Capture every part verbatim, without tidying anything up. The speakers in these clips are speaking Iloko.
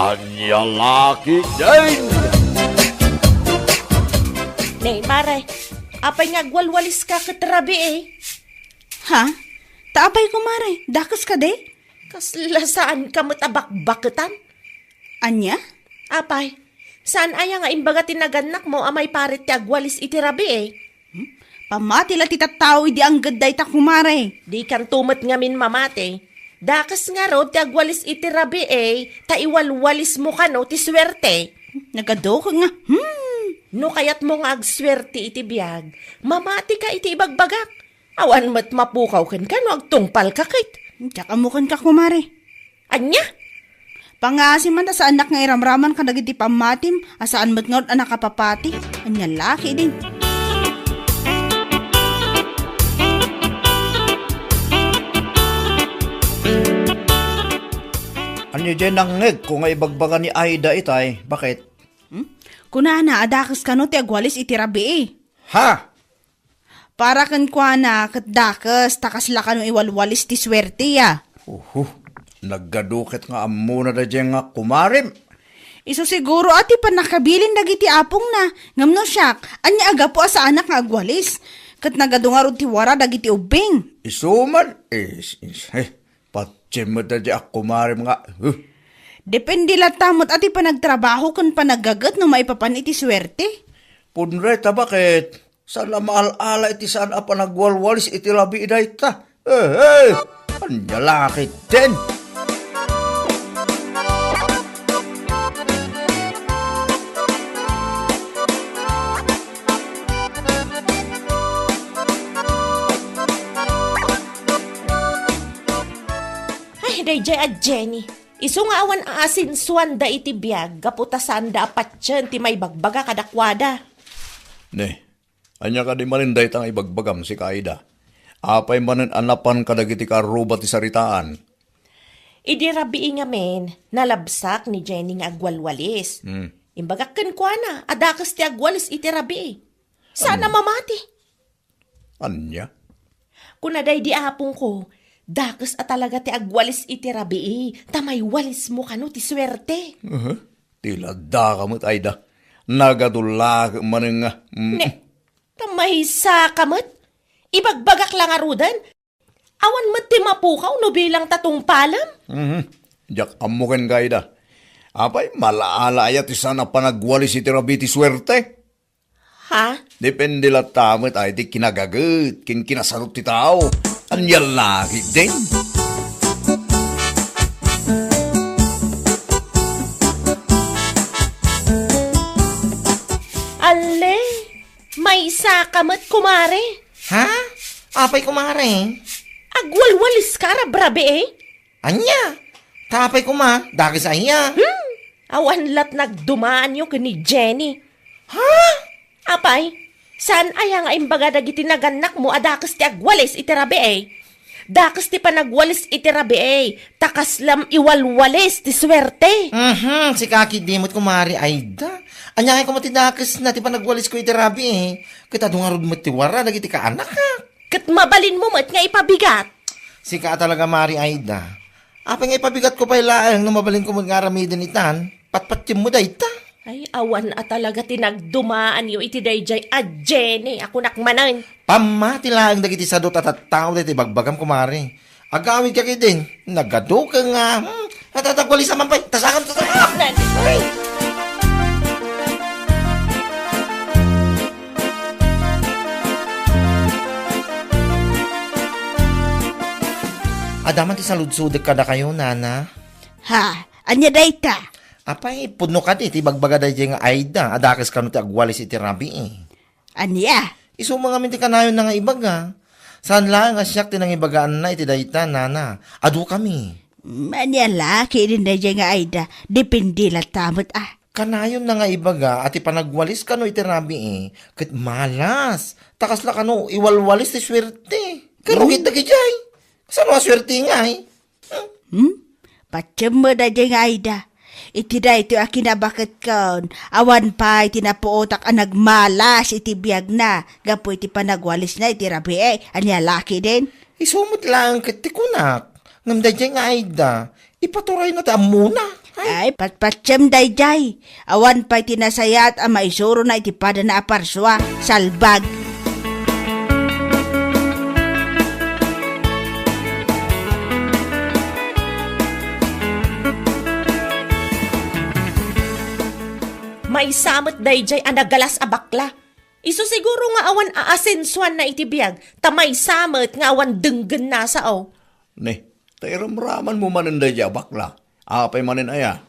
Ania la ketdin? Ne, mare, apay nga agwalwaliska ket rabii? Ha? Ta apay, kumare? Dakes kadi? Kasla saanka met a bakbaketan? Ania? Apay, saan aya nga imbaga ti nagannakmo a maiparit ti agwalis iti rabii? Hmm? Pammati la ti tattao idi angged dayta, kumare. Dikanto met ngamin mamati. Dakes ngarud ti agwalis iti rabii, ta iwalwalismo kano ti suerte. Nagaduken nga, hmm. No kayatmo nga agsuerte iti biag, mamatika iti ibagbagak. Awan met mapukaw kenka no agtungpalka ket. Diak ammo kenka, kumare. Ania? Pangngaasim man ta saannak nga iramraman kadagiti pammatim a saan met ngarud a nakapapati. Ania la ketdin? Ania diay nangngegko nga ibagbaga ni Aida itay? Baket? Hmm? Kunana a dakes kano ti agwalis iti rabii. Ha? Para kenkuana ket dakes, ta kasla kano iwalwalis ti suerte, a. Uhu, nagadu ket nga ammona daydiay nga kumarem. Isu siguro a ti pannakabilin dagiti apongna, ngem no siak, ania a gapu a saanak nga agwalis? Ket nagadu ngarud ti wara dagiti ubbing. Isu man, is, is, eh, patiem met daydiay a kumarem nga, huh. Depende latta met a ti panagtrabaho ken panaggaget no maipapan iti suerte. Pudno dayta, baket? Saan a maal-ala iti saan a panagwalwalis iti rabii dayta. Eh, eh! Ania la ketdin? Ay, daydiay a Jenny. Isu nga awan aasinsuanda iti biag gapu ta saanda a patien ti maibagbaga kadakuada. Ne, ania kadi manen dayta nga ibagbagam, sika Aida? Apay manen a napan kadagiti kaarruba ti saritaan? Idi rabii ngamin, nalabsak ni Jenny nga agwalwalis. Hmm. Imbagak kenkuana a dakes ti agwalis iti rabii. Saan a mamati. Ania? Kuna daydi apongko, dakes a talaga ti agwalis iti rabii, ta maiwalismo kano ti suerte. Aha. Ti ladaka met, Aida. Nagadu la ket manen nga, mm. Ne, ta maysaka met. Ibagbagak la ngaruden. Awan met ti mapukaw no bilang ta tungpalem. Mhm. Diak ammo kenka, Aida. Apay, maal-ala aya ti saan a panagwalis iti rabii ti suerte? Ha? Depende latta met ay ti kinagaget ken kinasarot ti tao. Ania la ketdin? Alle, maysaka met, kumare. Ha? Apay, kumare? Agwalwaliska a rabrabii? Ania? Ta apay koma, dakes aya? Hmm, awan lat nagdumaanyo ken ni Jenny. Ha? Apay, saan aya nga imbaga dagiti nagannakmo a dakes ti agwalis iti rabii? Dakes ti panagwalis iti rabii, ta kaslam iwalwalis ti suerte. Mhm, sika ketdi met, kumare Aida. Ania ngay koma ti dakesna ti panagwalisko iti rabii? Ket adu ngarud met ti wara dagiti kaanakak. Ket mabalinmo met nga ipabigat. Sika a talaga, Mari Aida. Apay nga ipabigatko pay laeng no mabalinko met nga aramiden itan? Patpatiemmo dayta. Ay, awan a talaga ti nagdumaanyo iti daydiay a Jenny a kunak manen. Pammati laeng dagiti sadut a tattao dayta ibagbagam, kumare. Agawidka ketdin, nagaduken nga, hmm, natatagwalisan man pay, tasakan, tasakan! Ay! Adda man ti saludsodek kadakayo, nana. Ha? Ania dayta? Apay, pudno kadi ti ibagbaga daydiay nga Aida a dakes kano ti agwalis iti rabii? Ania? Isu man ngamin ti kanayonna nga ibaga. Saan laeng a siak ti nangibagaanna iti dayta, nana. Adukami. Mm, ania la ketdin daydiay nga Aida? Depende latta met, a. Kanayonna nga ibaga a ti panagwalis kano iti rabii ket malas. Ta kasla kano iwalwalis ti suerte. Karugit dagijay. Saan a suerte ngay? Hmm? Patiem met daydiay nga Aida. Iti daytoy a kinabaketkon, awan pay ti napuotak a nagmalas iti biagna gapu iti panagwalisna iti rabii. Ania la ketdin? Isu met laeng ket ti kunak. Ngem daydiay nga Aida, ipaturayna ti ammona. Ay, patpatiem daydiay. Awan pay ti nasayaat a maisurona iti padana a parsua. Salbag. Maysa met daydiay a nagalas a bakla. Isu siguro nga awan aasensuanna iti biag, ta maysa met nga awan denggenna sao. Ne, ta iramramanmo manen daydiay a bakla. Apay manen aya?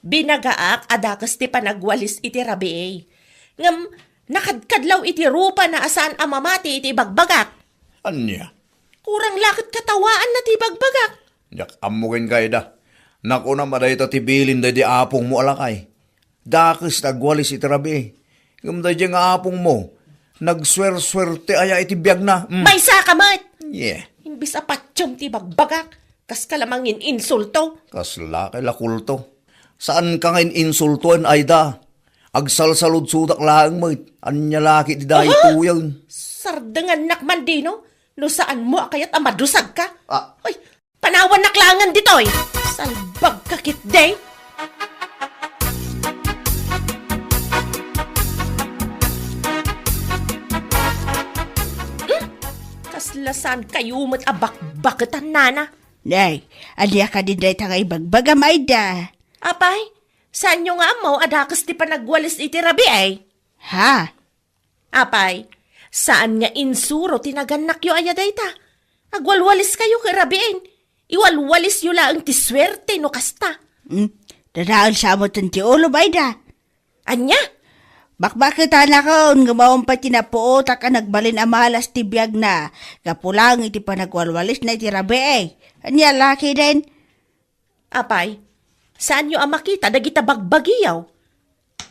Binagaak a dakes ti panagwalis iti rabii. Ngem, nakadkadlaw iti rupana a saan a mamati iti ibagbagak. Ania? Kurang la ket katawaanna ti ibagbagak. Diak ammo ken kayda. Nakunam a dayta ti bilin daydi apongmo a lakay. Dakes ti agwalis iti rabii. Ngem daydiay nga apongmo, nagsuersuerte aya iti biagna. Mm. Maysaka met! Yeah. Imbes a patiem ti ibagbagak, kaska la mangin-insulto. Kasla kay la kulto. Saanka nga in-insultoen, Aida. Agsalsaludsodak laeng met. Ania la ket ti daytoyen? Aha! Sardengannak man dino, no saanmo a kayat a madusagka. Ah. Ay, panawannak laengen ditoy. Salbagka ketdi. Hmm? Kasla saankayo met a bakbaketan, nana. Nay, ania kadi dayta nga ibagbagam, Aida? Apay, saanyo nga ammo a dakes ti panagwalis iti rabii? Ha? Apay, saan nga insuro ti nagannakyo aya dayta? Agwalwaliskayo ket rabiin. Iwalwalisyo laeng ti suerte no kasta. Hmm, dadael sa metten ti ulom, Aida. Ania? Bakbaketanakon, ngem awan pay ti napuotak a nagbalin a malas ti biagna gapu laeng iti panagwalwalisna iti rabii. Ania la ketdin? Apay, saanyo a makita dagita bagbagiyo?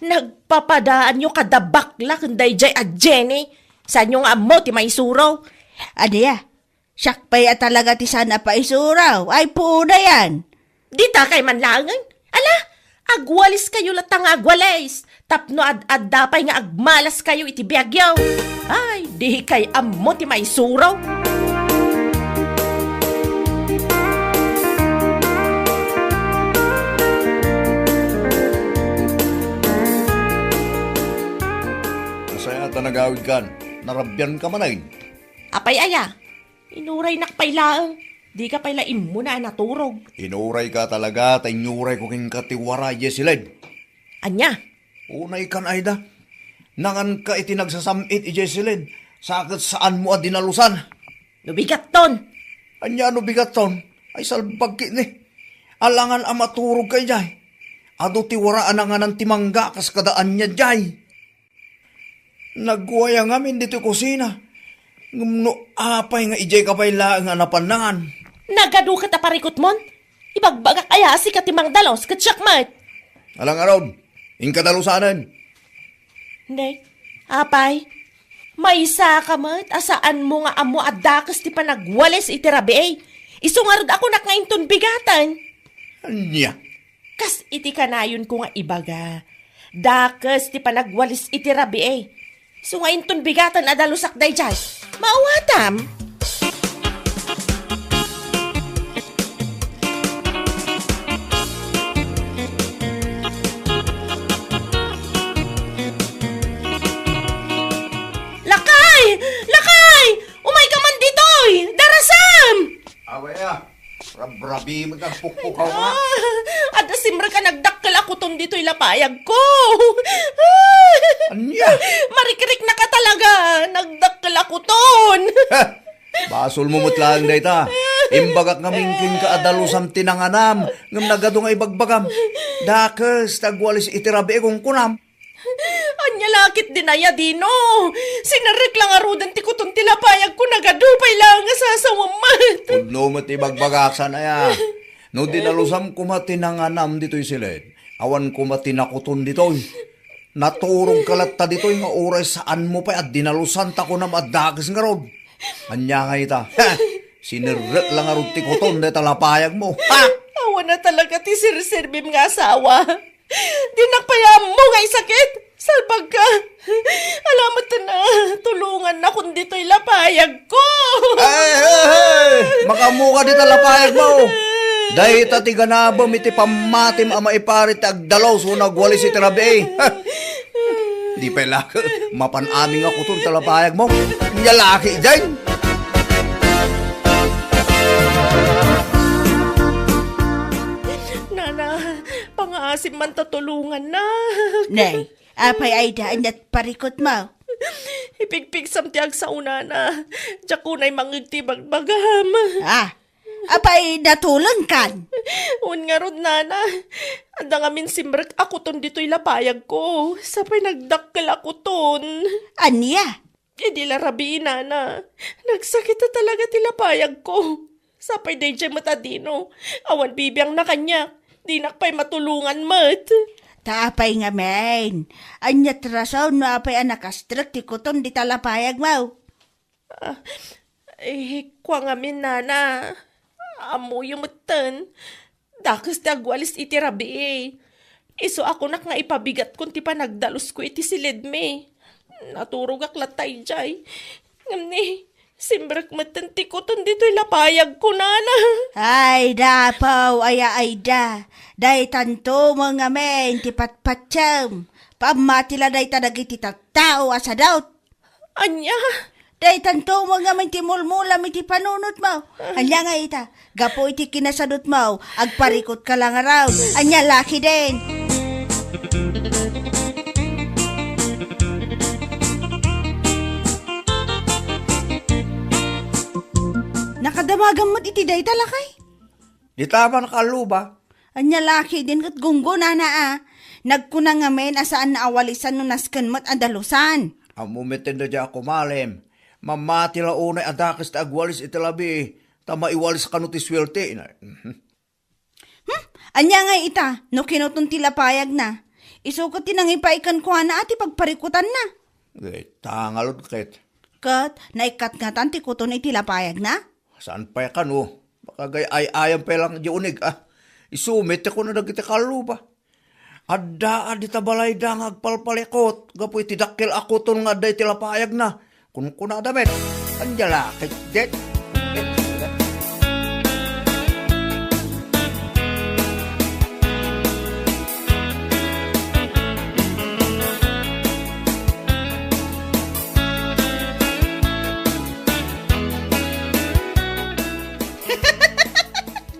Nagpapadaanyo kada bakla ken daydiay a Jenny. Saanyo nga ammo ti maisuro? Ania? Siak pay a talaga ti saan a paisuro. Ay, puonayan. Dita kay man laengen. Ala, agwaliskayo latta nga agwalis. Tapno ad-adda pay nga agmalaskayo iti biagyo. Ay, dikay ammo ti maisuro. Nasayaat a nagawidkan. Narabianka manen. Apay aya? Inuraynak pay laeng. Dika pay la immuna a naturog. Inurayka talaga, ta inyurayko kenka ti wara idiay siled. Ania? Unaykan, Aida. Nanganka iti nagsasam-it idiay siled, sa ket saanmo a dinalusan. No bigatton. Ania no bigatton? Ay, salbag ketdi. Alangan a maturogka idiay. Adu ti wara a nanganan ti mangga kas kada ania idiay. Nagwaya ngamin ditoy kusina. Ngem no apay nga idiayka pay laeng a napan nangan? Nagadu ket a parikutmon? Ibagbagak aya a sika ti mangdalus ket siak met? Ala ngarud, inka dalusanen. Nay, apay, maysaka met a saanmo nga ammo a dakes ti panagwalis iti rabii. Isu ngarud a kunak nga inton bigaten. Ania? Kas iti kanayonko nga ibaga, dakes ti panagwalis iti rabii. Isu nga inton bigaten a dalusak daydiay. Maawatam? Lakay! Lakay! Umayka man ditoy! Darasam! Awa ya, rabrabi met agpukpukaw nga. Ah, adda simrek a nagdakkel a kuton ditoy lapayagko. Ania? Marikriknaka talaga, nagdakkel a kuton. Heh, basolmo met laeng dayta. Imbagak ngamin kenka a dalusam ti nanganam, ngem nagadu nga ibagbagam. Dakes ti agwalis iti rabii, kunkunam. Ania la ketdin aya dino? Sinerrek la ngaruden ti kuton ti lapayagko, nagadu pay laeng a sasawem met. Pudno met ti ibagbagak, saan aya? No dinalusam koma ti nanganam ditoy siled, awan koma ti nakuton ditoy. Naturogka latta ditoy nga uray saanmo pay a dinalusan ta kunam a dakes ngarud. Ania nga ita? Heh! Sinerrek la ngarud ti kuton dayta lapayagmo. Ha! Awan a talaga ti serserbim nga asawa. Dinak pay ammo nga isakit. Salbagka. Ala met a tulongannakon ditoy lapayagko. Ay, ay, ay! Makaammoka dita lapayagmo. Dayta ti ganabem iti pammatim a maiparit ti agdalus wenno agwalis iti rabii. Di pay la, mapan amin nga kuton ti lapayagmo. Nia laki diay. Nana, pangaasim man ta tulongannak. Nay, apay Aida, ania ti parikutmo? Ipigpigsam ti agsao, nana. Diak unay mangngeg ti ibagbagam. Ah, apay natulongkan? Wen ngarud, nana. Adda ngamin simrek a kuton ditoy lapayagko. Sapay nagdakkel a kuton. Ania? Idi la rabii, nana, nagsakit a talaga ti lapayagko. Sapay daydiay met a dino, awan bibiangna kaniak, dinak pay matulongan met. Ta apay ngamin? Ania ti rason no apay a nakastrek ti kuton dita lapayagmo? Ah, eh, kua ngamin, nana. Ammoyo metten. Dakes ti agwalis iti rabii. Isu a kunak nga ipabigatkon ti panagdalusko iti silidmi. Naturogak latta idiay. Ngem ni, simrek metten ti kuton ditoy lapayagko, nana. Ay, dapaw, aya Aida. Daytanto met ngamin ti patpatiem. Pammati la dayta dagiti tattao a sadut. Ania? Daytanto met ngamin ti mulmulam iti panunotmo. Ania nga ita? Gapu iti kinasadutmo, agparikutka la ngarud. Ania laki den? Nakadamagam met iti dayta, lakay? Dita man kalluba. Ania laki den ket gunggonana a. Nagkuna ngamin a saan a walisan no nasken met a dalusan. Ammo met daydiay a kumalem. Mamati la unay a dakes ti agwalis iti labi, ta maiwalis kano ti suwerte. Mhm. Hmm? Ania nga ita, no kinuton ti lapayagna? Isu ket ti nangipaay kenkuana a ti pagparikutanna. Ita ngarud ket. Ket, naikkat ngatan ti kuton iti lapayagna? Saan pay kano? Makagay-ay-ayam pay lang di uneg, ah. Isu met ti kuna dagiti kalluba. Adda a dita balayda nga agpalpalikut gapu iti dakkel a kuton nga adda iti lapayagna. Kunkunada met, ania la ketdi?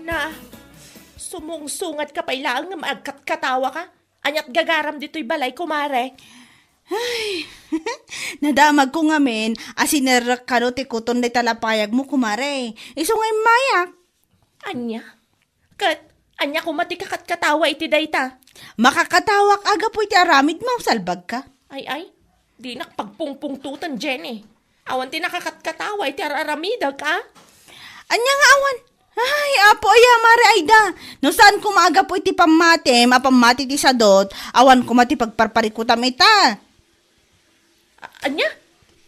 Na, sumungsungadka pay laeng ngem agkatkatawaka. Aniat gagaram ditoy balay, kumare? Ay, nadamagko ngamin a sinerrek kano ti kuton dayta lapayagmo, kumare. Isu nga immayak. Ania? Ket ania koma ti kakatkatawa iti dayta? Makakatawak a gapu iti aramidmo, salbagka. Ay, ay, dinak pagpungpungtoten, Jenny. Awan ti nakakatkatawa iti ar-aramidek, a? Ania nga awan? Ay, Apo aya, Mare Aida, no saan koma a gapu iti pammatim a pammati ti sadut, awan koma ti pagparparikutam ita. A-, ania?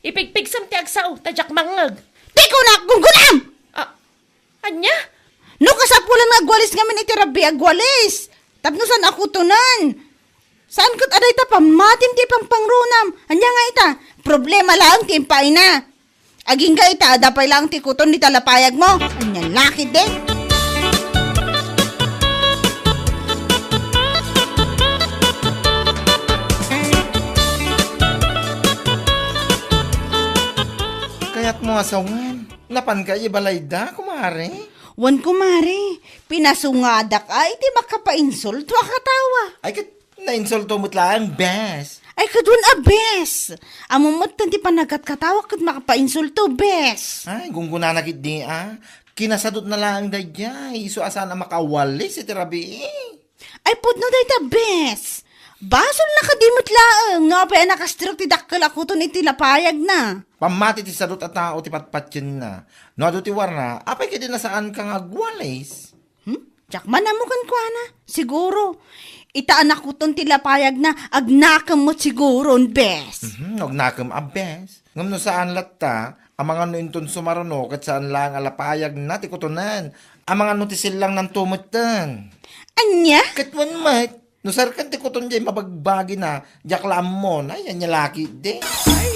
Ipigpigsam ti agsao, ta diak mangngeg. Di kunak gunggonam! A-, ania? No kasapulan nga agwalis ngamin iti rabii, agwalis. Tapno saan a kutonen. Saan ket a dayta pammatim ti pangpangrunam. Ania nga ita? Problema laeng ti impaayna. Agingga ita, adda pay laeng ti kuton dita lapayagmo. Ania la ketdi? Kayatmo a sawen, napanka ibalayda, kumare? Wen, kumare. Pinasungadak a iti makapainsulto a katawa. Ay, ket nainsulto met laeng, bes. Ay, ket wen a bes. Ammom met ti panagkatkatawa ket makapainsulto, bes. Ay, gunggonana ketdi, a. Kinasadutna laeng daydiay, isu a saan a makawalis iti rabii. Ay, pudno dayta, bes. Basolna kadi met laeng no apay a nakastrek ti dakkel a kuton iti lapayagna. Pammati ti sadut a tao ti patpatienna. No adu ti warna, apay kadi a saanka nga agwalis? Hmm? Diak man ammo kenkuana. Siguro, ita a nakuton ti lapayagna, agnakem met siguron, bes. Mhm, agnakem a bes. Ngem no saan latta, amangan no inton sumaruno ket saan laeng a lapayagna ti kutonen. Amangan no ti sillangnanto metten. Ania? Ket wen met, no serken ti kuton diay mabagbagina, diak la ammon. Ay, ania la ketdi? Ay.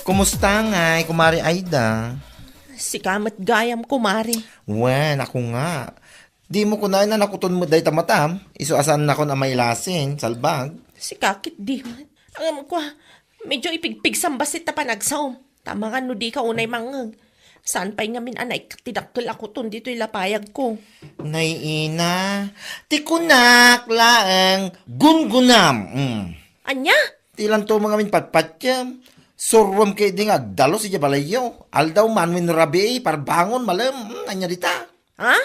Kumusta ngay, Kumare Aida? Sika met gayam, Kumare. Wen, ako nga. Dimo kunaen a nakuton met dayta matam, isu a saannakon a mailasin, salbag. Sika ket di met. Ngem kua, medyo ipigpigsam bassit ta panagsaom. Ta amangan no dika unay mangngeg. Saan pay ngamin a naikkat ti dakkel a kuton ditoy lapayagko. Nay ina, ti kunak laeng gungunam. Mm. Ania? Ti lanto mo ngamin patpatiem. Suruem ketdi nga agdalus idiay balayyo. Aldaw man wenno rabii, parbangon, malem. Mm, ania dita? Ha?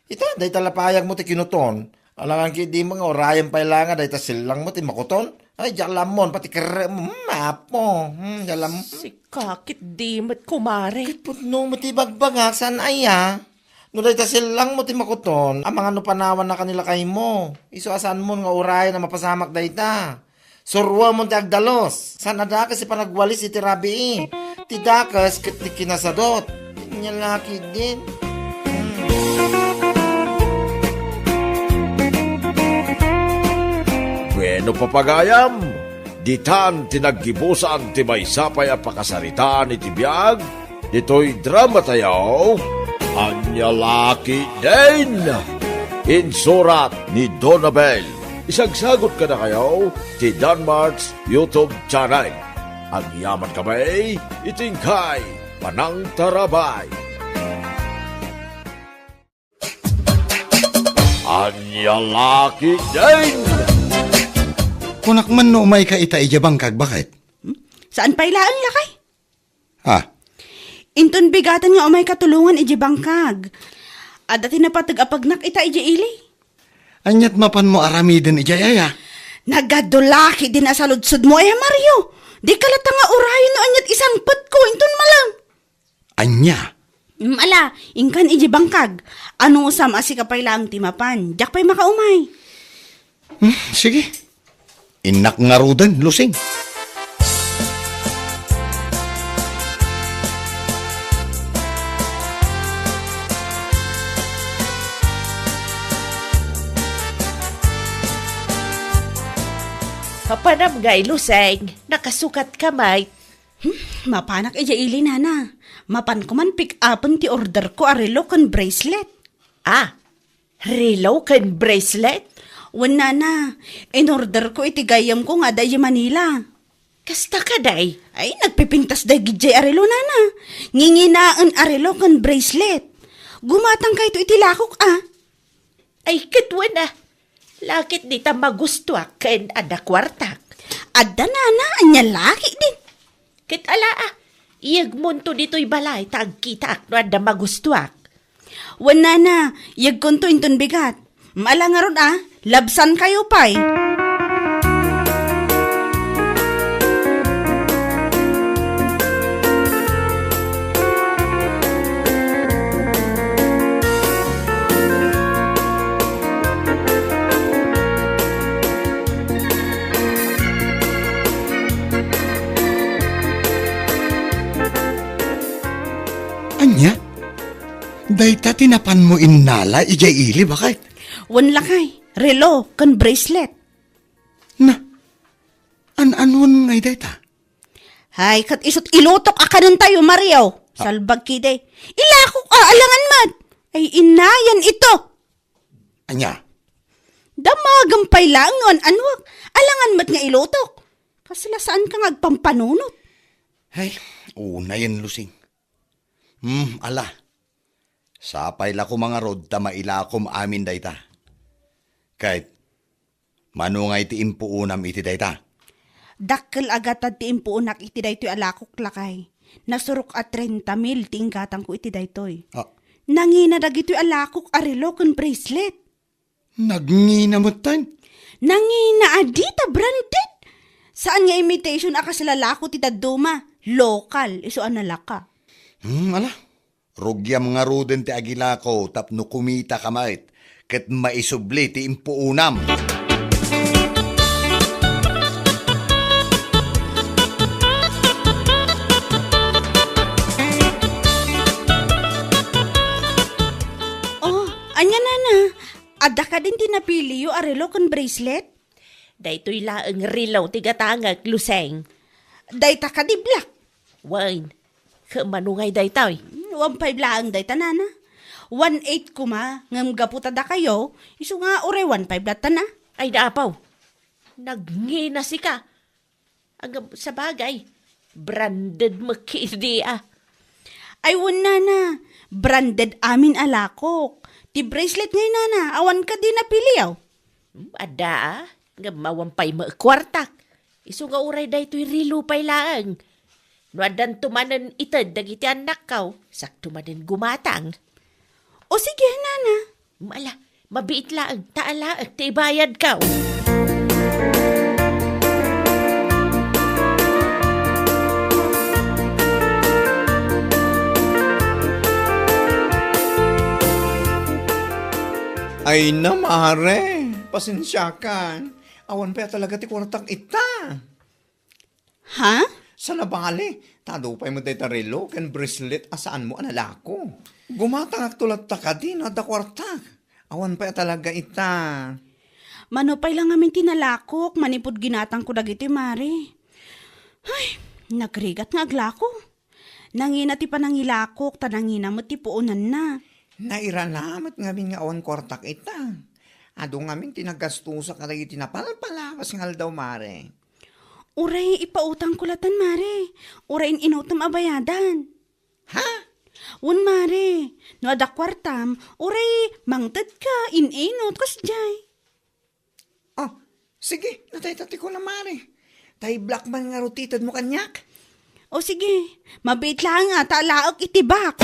Ita, dayta lapayag mo ti kinuton. Alangan ketdi mo nga urayen pay la nga dayta sellang mo ti makuton. Ay, diak la ammon, pati kerre mo. Hmm, apo. Hmm, diak la am-, Sika ketdi met, Kumare. Ket pudno mo ti bagbagak, saan aya? No dayta sellang mo ti makuton, amangan no panawanna ken ni lakay mo. Isu a saan mo nga urayen a mapasamak dayta. Suruem mo ti agdalus. Saan a dakes ti panagwalis iti rabii. Ti dakes ket ti kinasadot. Ania la ketdin. Hmm. Bueno, papagayam, ditan ti naggibusan ti maysa pay a pakasaritaan iti biag ditoy dramatayo, Ania la ketdin. Insurat ni Donabel. Isagsagot kadakayo ti Danmart's YouTube channel. Agyaman kami iti inkay panangtarabay. Ania la ketdin. Kunak man no umayka ita idiay bangkag, baket? Hmm? Saan pay laeng, lakay? Ha? Inton bigaten nga umayka tulongan idiay bangkag. Adda ti napateg a pagnak ita idiay ili. Aniat mapanmo aramiden idiay aya? Nagadu la ketdin a saludsodmo aya, Mario. Dika latta nga urayen no aniat isangpetko inton malem. Ania? Mm, ala, inkan idiay bangkag. Anusam a sika pay laeng ti mapan. Diak pay makaumay. Hmm, sige. Innak ngaruden, Lusing. Mapanam ngay, Lusing. Nakasukatka met. Hmm, mapanak idiay ili, nana. Mapanko man pick-upen ti orderko a relo ken bracelet. Ah, relo ken bracelet? Wen, nana, inorderko iti gayyemko nga adda idiay Manila. Kasta kadi? Ay, nagpipintas daydiay a relo, nana. Nginginaen a relo ken bracelet. Gumatangkayto iti lakok, a. Ay, ket wen, a. Lakit dita magustuak ken adda kuartak. Adda, nana, ania lakit din. Ket ala, a. Iyegmonto ditoy balay ta agkitaak no adda magustuak. Wen, nana, iyegkonto inton bigat. Ala ngarud, a, labsankayo pay. Ania? Dayta ti napanmo innala idiay ili, baket? Wen, lakay, relo ken bracelet. Na, an-anuan ngay dayta? Hay, ket isut' ilutok a kanentayo, Mario. Ah. Salbag kidi. Ilakok a, alangan met. Ay, inayan ito. Ania? Damagem pay laeng no an-anuak. Alangan met nga ilutok. Kasla saanka nga agpampanunot. Hay, unayen, Lusing. Hmm, ala. Sapay la koma ngarud ta mailakom amin dayta. Ket, mano ngay ti impuonam iti dayta? Dakkel a gatad ti impuonak iti daytoy a lakok, lakay. Nasurok a trenta mil ti inggatangko iti daytoy. Ah. Nangina dagitoy a lakok a relo ken bracelet. Nagngina metten? Nangina a dita branded. Saan nga imitation a kasla lako ti dadduma. Lokal, isu a nalaka. Hmm, ala. Rugiam ngaruden ti agilako tapno kumitaka met ket maisubli ti impuonam. Oh, ania, nana? Adda kadin ti napiliyo a relo ken bracelet? Daytoy laeng relo ti gatangek, Luseng. Dayta kadi, Black? Wen, ket mano ngay daytoy? Hmm, one five laeng dayta, nana. One eight koma, ngem gapu ta dakayo, isu nga uray one five latta na. Ay, daapaw. Nagngina sika. Agab-, sabagay, branded met idi, ah. Ay, wen, nana. Branded amin a lakok. Ti bracelet ngay, nana. Awan kadi napiliaw? Hmm, adda, ah. Ngem awan pay met kuartak. Isu nga uray daytoy relo pay laeng. No addanto manen ited dagiti annakko, sakto manen gumatang. O sige, nana. Ala, mabiit laeng, ta alaek ti ibayadko. Ay na, mare, pasensiakan. Awan pay a talaga ti kuartak ita. Ha? Saan a bale, ta adu pay met dayta relo ken bracelet a saanmo a nalako. Gumatangakto latta kadi no adda kuartak. Awan pay a talaga ita. Mano pay la ngamin ti nalakok manipud ginatangko dagitoy, mare. Ay, nagrigat nga aglako. Nangina ti panangilakok, ta nangina met ti puonanna. Nairana met ngamin nga awan kuartak ita. Adu ngamin ti nagastosak kadagiti napalpalabas nga aldaw, mare. Uray ipautangko latan, mare. Uray in-inutem a bayadan. Ha? Wen, mare. No adda kuartam, uray mangtedka, in-inut, kasdiay. Oh, sige, natay ta ti kuna, mare. Ta i-block man ngarud ti itedmo kaniak. O sige, mabiit laeng a ta alaek iti box.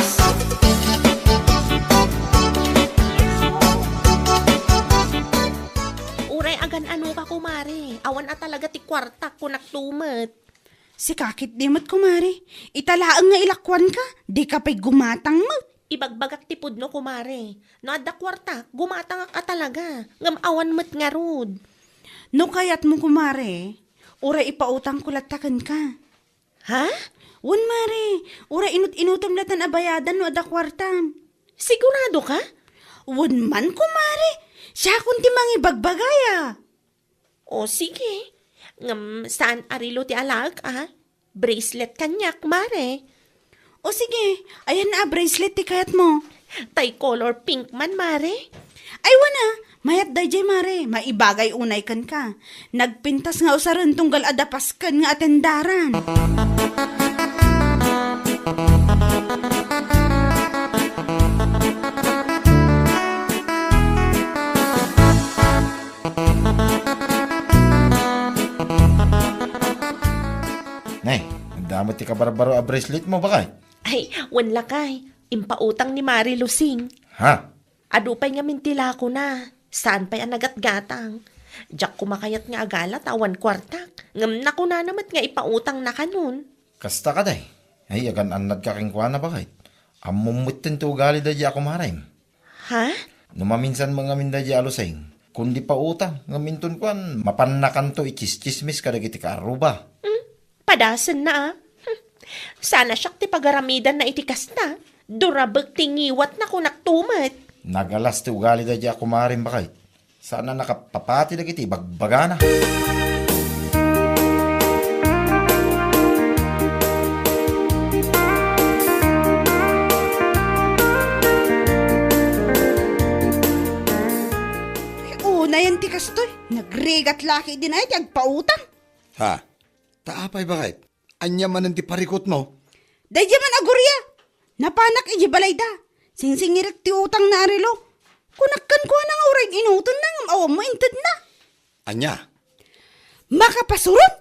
Uray agan-anoka, kumare. Awan a talaga ti kuartak, kunak tumet. Sika ketdi met, kumare. Ita laeng nga ilakuanka, dika pay gumatang met. Ibagbagak ti pudno, kumare. No adda kuartak, gumatangak a talaga. Ngem awan met ngarud. No kayatmo, kumare, uray ipautangko latta kenka. Ha? Wen, mare, uray inut-inutem latan a bayadan no adda kuartam. Sigurado ka? Wen man, kumare. Siakon ti mangibagbagaya. O, sige. Ngem saan a relo ti alaek, a? Bracelet kaniak, mare. O, sige. Ayan a bracelet ti kayatmo. Tay color pink man, mare. Ay, wen a. Mayat daydiay, mare. Maibagay unay kenka. Nagpintas nga usaren tunggal adda pasken nga atendaran. Nay, adda met ti kabarbaro a braceletmo, baket? Ay, wen lakay. Impautang ni Mari Lusing. Ha? Adu pay ngamin ti lakona. Saan pay a nagatgatang. Diak koma kayat nga agala ta awan kuartak. Ngem nakunana met nga ipautangna kanon. Kasta kadi? Ay, agan-annadka kenkuana, baket? Ammom metten ti ugali daydiay a kumarem. Ha? No maminsan met ngamin daydiay a Lusing, kundi pautang, ngem inton kuan, mapannakanto ikiskismis kadagiti kaarruba. Hmm? Padasenna, a. Hmm. Saan a siak ti pagaramidanna iti kasta. Durabek ti ngiwatna, kunak tumet. Nagalas ti ugali daydiay a kumarem, baket. Saan a nakapapati dagiti ibagbagana. Unayen ti kastoy, nagrigat la ketdin ay ti agpautang. Ha? Ta apay, baket? Ania manen ti parikutmo? Daydiay man a Gloria. Napanak idiay balayda. Singsingirek ti utangna a relo. Kunak kenkuana nga uray inutenna ngem awan met intedna. Ania? Makapasurom?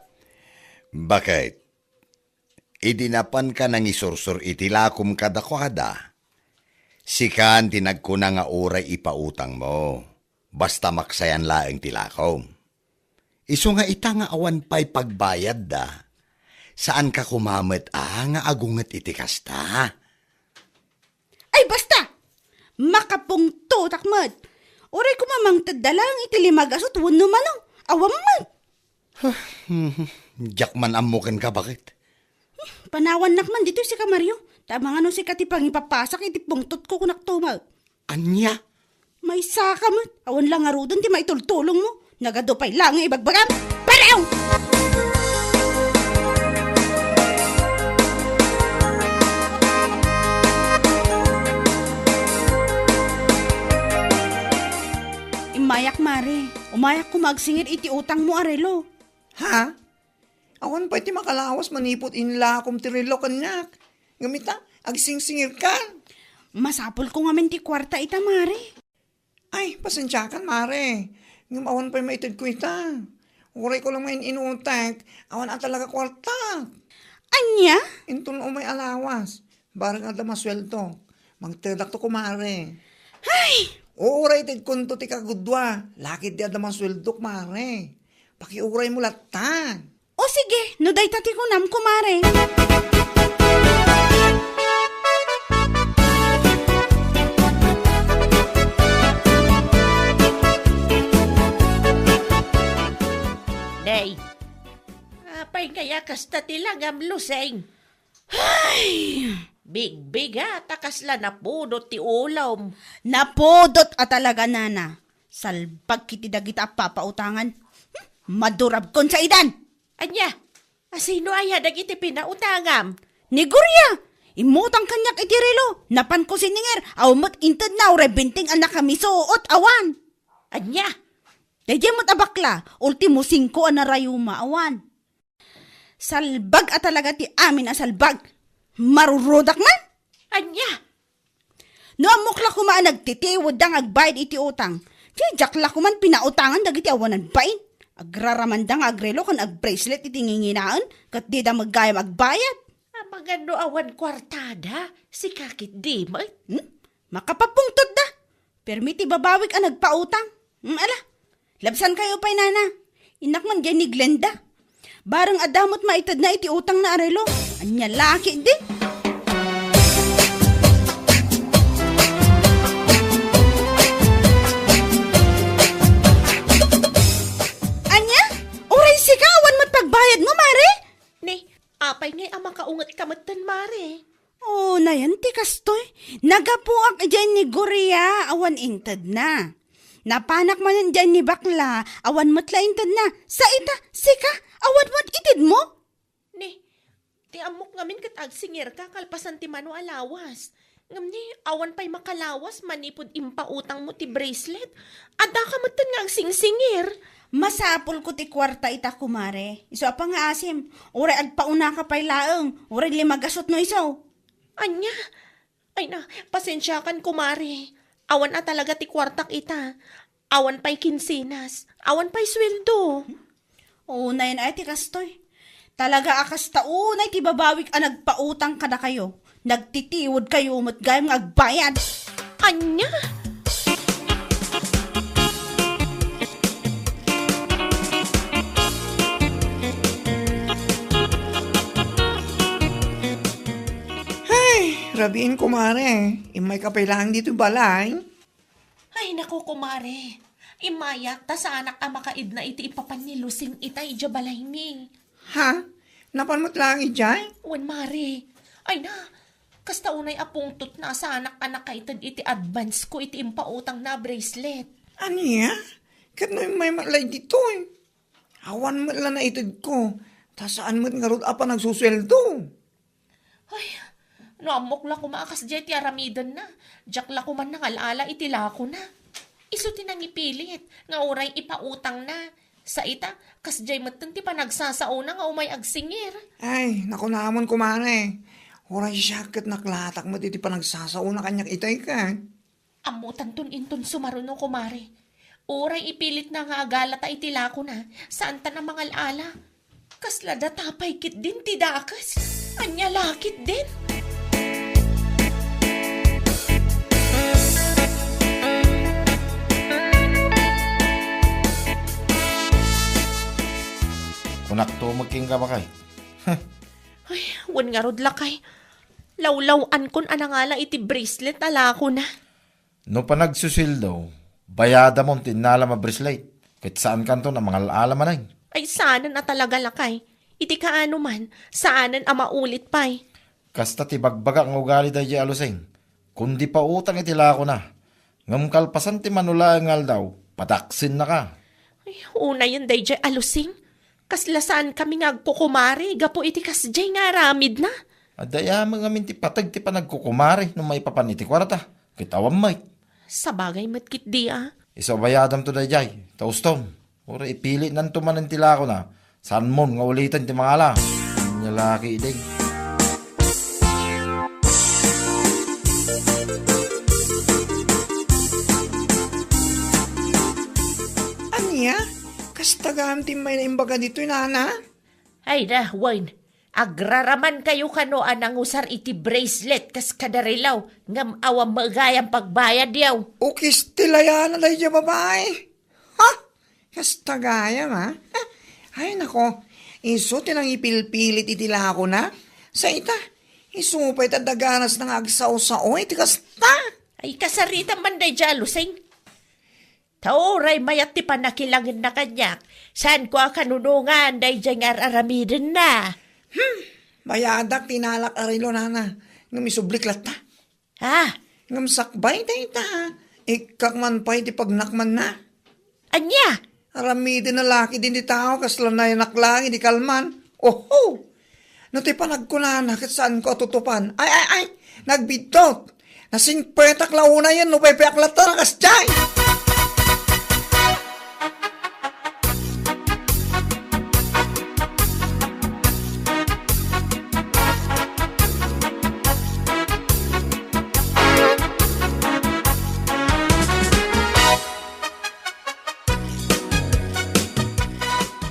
Baket? Idi napanka nangisursor iti lakom kadakuada, sikan ti nagkuna nga uray ipautangmo. Basta maksayan laeng ti lakom. Isu nga ita nga awan pay pagbayadda, saanka koma met a nga agunget iti kasta? Ay, basta! Makapungtotak met! Uray koma mangtedda laeng iti lima gasut wenno mano, awan met! Diak man ammo kenka, baket. Panawannak man ditoy sika, Mario. Ta amangan no sika ti pangipapasak iti pungtotko, kunak tumet. Ania? Maysaka met. Awan la ngaruden ti maitultulongmo. Nagadu pay la nga ibagbagam. Parew! Mayak koma agsingir iti utangmo a relo. Ha? Awan pay ti makalawas manipud inlakom ti relo kaniak. Ngem ita, agsingsingirkan. Masapulko ngamin ti kuarta ita, mare. Ay, pasensiakan, mare. Ngem awan pay maitedko ita. Uray ko lang main-inutek, awan a talaga kuarta. Ania? Inton umay a lawas, bareng adda masueldok, mangtedakto, kumare. Ay! Uray itedkonto ti kagudua, lakit di adda masueldok, mare. Pakiuraymo latta. O sige, no dayta ti kunam, kumare. Nay, apay ngay a kasta ti langam, Lusing? Ay! Bigbigat a kasla napudot ti ulom. Napudot a talaga, nana. Salbag kiti dagita a papautangan. Hmm, madurabkon saidan! Ania? Asino aya dagiti pinautangam? Ni Gloria! Immutang kaniak iti relo. Napanko siningir, awan met intedna, uray benteng a nakamisuot, awan. Ania? Daydiay met a bakla, ultimo singko a narayuma, awan. Salbag a talaga ti amin a salbag. Marurudak man! Ania? No ammok la koma a nagtitiwedda nga agbayad iti utang, diak la koman pinautangan dagiti awanan bain. Agraramanda nga agrelo ken agbracelet iti nginginaen, ket dida met gayam agbayad. Amangan no awan kuartada, sika ketdi met. Hmm? Makapapungtotda. Permi ti babawik a nagpautang. Hmm, ala, labsankayo pay, nana. Innak man diay ni Glenda. Bareng adda met maitedna iti utangna a relo. Ania la ketdi? Ania? Uray sika, awan met pagbayadmo, mare? Ni, apay ngay a makaungetka metten, mare? O, nayan ti kastoy. Nagapuak idiay ni Gloria, awan intedna. Napanak manen idiay ni bakla, awan met la intedna. Sa ita, sika, awan met itedmo? Ni, ti ammok ngamin ket agsingirka kalpasan ti mano a lawas. Ngem ni, awan pay makalawas manipud impautangmo ti bracelet. Addaka metten nga agsingsingir. Masapulko ti kuarta ita, kumare. Isu a pangngaasim, uray agpaunaka pay laeng, uray lima gasut no isu. Ania? Ay na, pasensiakan, kumare. Awan a talaga ti kuartak ita. Awan pay kinsenas. Awan pay sueldo. Unayen ay ti kastoy. Talaga a kasta unay ti babawik a nagpautang kadakayo. Nagtitiwedkayo met gayam nga agbayad. Ania? Hay, rabiin, kumare. Immayka pay laeng ditoy balay. Ay, naku, kumare. Immayak, ta saanak a makaidna iti ipapan ni Lusing itay idiay balaymi. Ha? Napan met laeng idiay? Wen, mare. Ay na, kasta unay a pungtotna a saanak a nakaited iti advance ko iti impautangna a bracelet. Ania? Ket no immay met lay ditoy? Awan met la naitedko, ta saan met ngarud a panagsusueldo. Ay, no ammok la koma a kasdiay ti aramidenna, diak la koma nangal-ala iti lakona. Isu ti nangipilit nga uray ipautangna. Sa ita, kasdiay metten ti panagsasaona nga umay agsingir. Ay, nakunamon, kumare. Uray siak ket naklatak met iti panagsasaona kaniak itay ket. Ammotanton inton sumaruno, kumare. Uray ipilitna nga agalata iti lakona, saantan a mangal-ala. Kasla data pay ketdin ti dakes. Ania la ketdin? Kunakto met kenka, baket. Ay, wen ngarud, lakay. Lawlaw-ankon a nangala iti bracelet a lakona. No panagsusueldo, bayadamon ti innalam a bracelet, ket saankanton a mangal-ala manen. Ay, saanen a talaga, lakay. Iti kaano man, saanen a maulit pay. Kasta ti bagbaga nga ugali daydiay a Lusing. Kundi pautang iti lakona. Ngem kalpasan ti mano laeng nga aldaw, padaksennaka. Ay, unayen daydiay a Lusing. Kasla saankami nga agkukumare gapu iti kasdiay nga aramidna. Adda amin ngamin ti pateg ti panagkukumare no maipapan iti kuarta, ket awan met. Sabagay met ketdi a. Isu a bayadamto daydiay, ta ustom. Uray ipilitnanto manen ti lakona. Saanmon nga uliten ti mangala. Ania la ketdin. Ania? Kasta gayam ti immay na imbaga ditoy, nana? Ay na, wen. Agraramankayo kano a nangusar iti bracelet kas kada relo, ngem awan met gayam pagbayadyo. Ukis ti layana daydiay a babai. Ha? Kasta gayam, a? Ay, nako. Isu ti nangipilpilit iti lakona. Sa ita, isu pay ta daganasna nga agsao-sao iti kasta. Ay, kasarita man daydiay a Lusing. Ta uray mayat ti pannakilangenna kaniak, saanko a kanunongan daydiay nga ar-aramidenna. Hmm, bayadak ti inalak a relo, nana, ngem isublik latta. Ah, ngem sakbay dayta, ikkak man pay ti pagnakmanna. Ania? Aramidenna la ketdin ti tao kasla nayanak laeng idi kalman. Oho! No ti panagkunana ket saanko a tutupan. Ay, ay, ay! Nagbiddut! Nasingpetak la unayen no paypayak latta a kasdiay!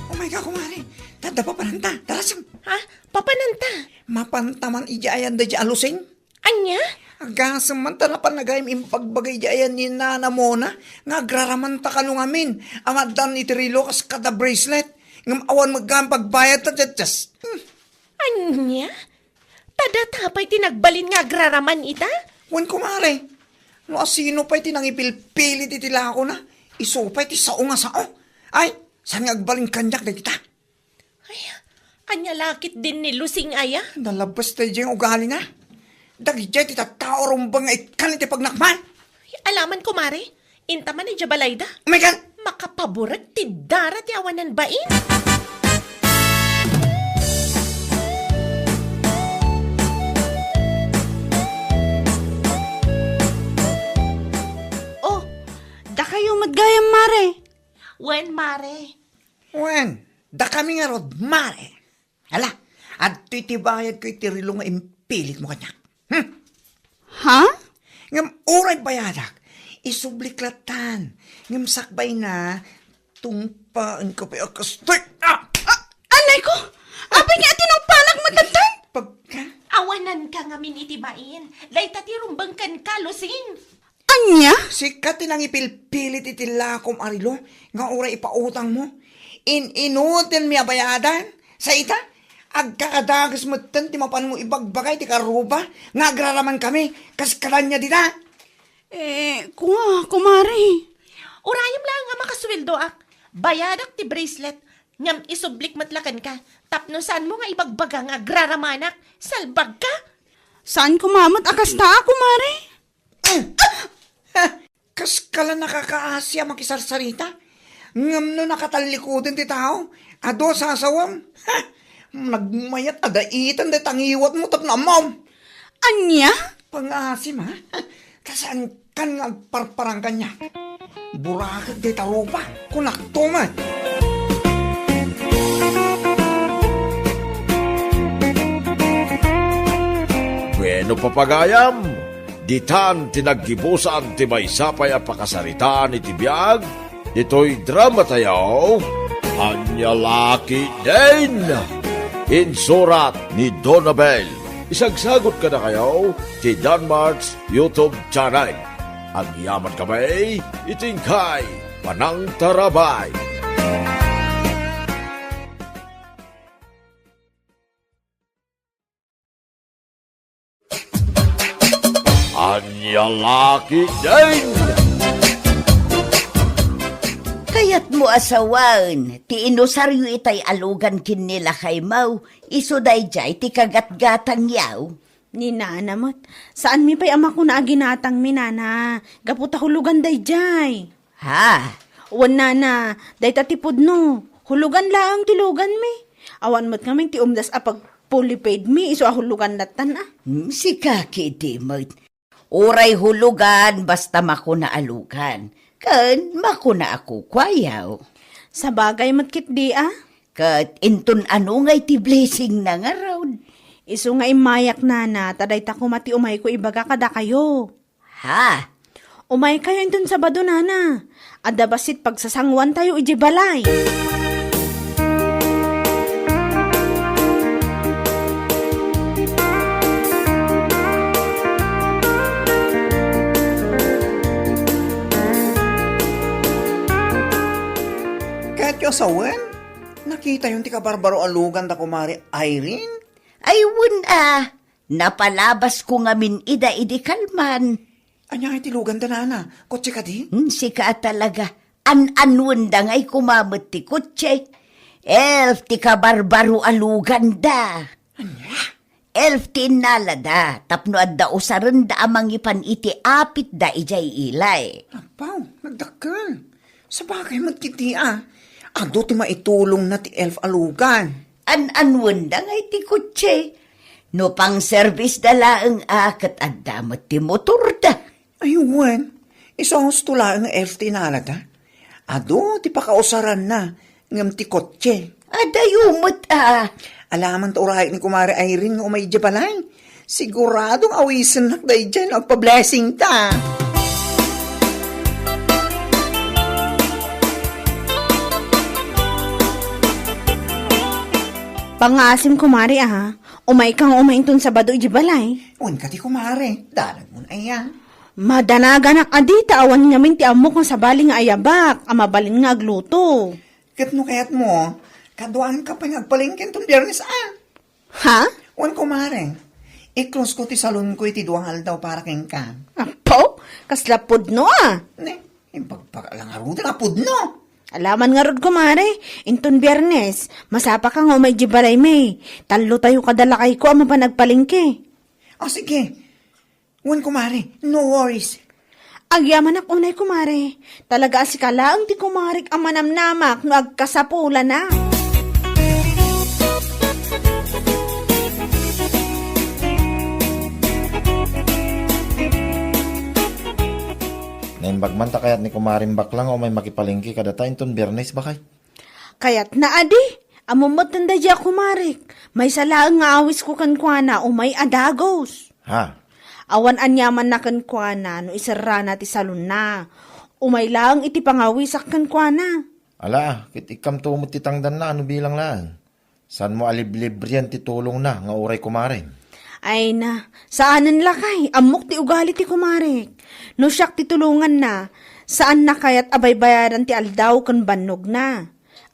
Oh my God, kumare! Tadda papananta! Darasem! Ha? Papananta? Mapanta man idiay ayan daydiay a Lusing? Ania? Agasem man ta napan gayam imbagbaga idiay ayan ni Nana Mona nga agraramanta kano ngamin a maaddan iti relo kas kada bracelet ngem awan met gayam pagbayadta, just, just. Hmm. Ania? Ta data pay ti nagbalin nga agraraman ita? Wen, kumare. No asino pay ti nangipilpilit iti lakona, isu pay ti sao nga sao. Ay, saan nga agbalin kaniak dagita? Ay, ania la ketdin ni Lusing aya? Nalabas daydiay nga ugalina. Dagiti tattao rumbeng nga ikkan iti pagnakman. Ay, alaman, kumare. Inta man idiay balayda. Oh my God! Makapaburek ti dara ti awanan bain. Oh, dakayo met gayam, mare. Wen, mare. Wen, dakami ngarud, mare. Ala, adtoy ti bayadko iti relo nga impilitmo kaniak. Hmm? Ha? Ngem uray bayadak, isublik lattan. Ngem sakbayna, tungpaenko pay a kastik. Ah! Ah! Anay ko! Apay nga tinungpanak met lattan? Pagka? Awananka ngamin iti bain. Dayta ti rumbeng kenka, Lusing. Ania? Sika ti nangipilpilit iti lakom a relo nga uray ipautangmo. In-inutilmi a bayadan. Sa ita, agkakadages metten ti mapanmo ibagbaga iti karuba nga agraramankami kas kadanya dita. Eh, kua, kumare. Urayem laeng a makasueldoak. Bayadak ti bracelet, ngem isublik met la kenka. Tapno saanmo nga ibagbaga nga agraramanak, salbagka. Saan koma met a kasta, kumare? Kaskala nakakaasi a makisarsarita. Ngem no nakatallikudan ti tao, adu a sasawem. Nagmayat a daitan dayta ngiwatmo tapno ammom. Ania? Pangasim, ha? Ta saankan nga agparparang kaniak. Burakek dayta rupa, kunakto met. Bueno, papagayam, ditan ti naggibusan ti maysa pay a pakasaritaan iti biag ditoy drama tayo, Ania la ketdin. Insurat ni Donabel. Isagsagot kadakayo ti Danmart's YouTube channel. Agyaman kami iti inkay panangtarabay. Ania la ketdin? Kayatmo a sawen ti inusaryo itay a lugan ken ni lakaymo, isu daydiay ti kagatgatangyo. Ni nana met, saanmi pay a makuna a ginatangmi, nana, gapu ta hulugan daydiay. Ha? Wen, nana, dayta ti pudno. Hulugan laeng ti luganmi. Awan met ngamin ti umdas a pag-fully paid mi, isu a hulugan lattan, a. Hmm, sika ketdi met. Uray hulugan, basta makuna a lugan. Ken makuna a kukuayo. Sabagay met ketdi a. Ket inton ano nga iti blessing na ngarud? Isu nga immayak, nana, ta dayta koma ti umayko ibaga kadakayo. Ha? Umaykayo inton Sabado, nana. Adda bassit pagsasanguantayo idiay balay. Ket yo sawen, nakitayon ti kabarbaro a lugan da kumare Irene? Ay, wen a. Napalabasko ngamin ida idi kalman. Ania ngay ti luganda, nana? Kotse kadi? Hmm, sika a talaga. An-anuenda ngay koma met ti kotse. Elf ti kabarbaro a luganda. Ania? Elf ti innalada tapno adda usarenda a mangipan iti apitda idiay ilay. Apaw, nagdakkel. Sabagay met ketdi a. Adu ti maitulongna ti elf a lugan. An-anuenda ngay ti kotse? No pangserbisda laeng a ket adda met ti motorda. Ay, wen, isu a husto laeng nga elf ti innalada. Adu ti pakausaranna ngem ti kotse. Adayo met a. Alaman ta urayek ni Kumare Irene nga umay idiay balay. Sigurado nga awisennak daydiay no agpa-blessing ta. Pangngaasim, kumare, a. Umayka nga umay inton Sabado idiay balay. Wen kadi, kumare, danagmon aya. Madanaganak a dita, awan ngamin ti ammok nga sabali nga ayabak a mabalin nga agluto. Ket no kayatmo, kaduaanka pay nga agpalengke inton Biernes a. Ha? Wen, kumare, i-close ko ti salonko iti dua nga aldaw para kenka. Apo, kasla pudno a. Ne, impagpakala ngaruden a pudno. Alaman ngarud, kumare, inton Biernes, masapaka nga umay idiay balaymi. Tallotayo kada lakayko a mapan agpalengke. O, sige. Wen, kumare, no worries. Agyamanak unay, kumare. Talaga a sika laeng ti kumarek a manamnamak no agkasapulana. Naimbag man ta kayat ni Kumareng Bakla nga umay makipalengke kadata inton Biernes, bakay? Kayatna a di. Ammom metten daydiay a kumarek. Maysa laeng nga awisko kenkuana, umay a dagus. Ha? Awan aniamanna kenkuana no iserrana ti salonna. Umay laeng iti pangawisak kenkuana. Ala, ket ikkamto met ti tangdanna a no bilang laeng. Saanmo a liblibrian ti tulongna nga uray kumarem? Ay na, saanen lakay, ammok ti ugali ti kumarek. No siak ti tulonganna, saanna kayat a baybayadan ti aldaw ken bannogna.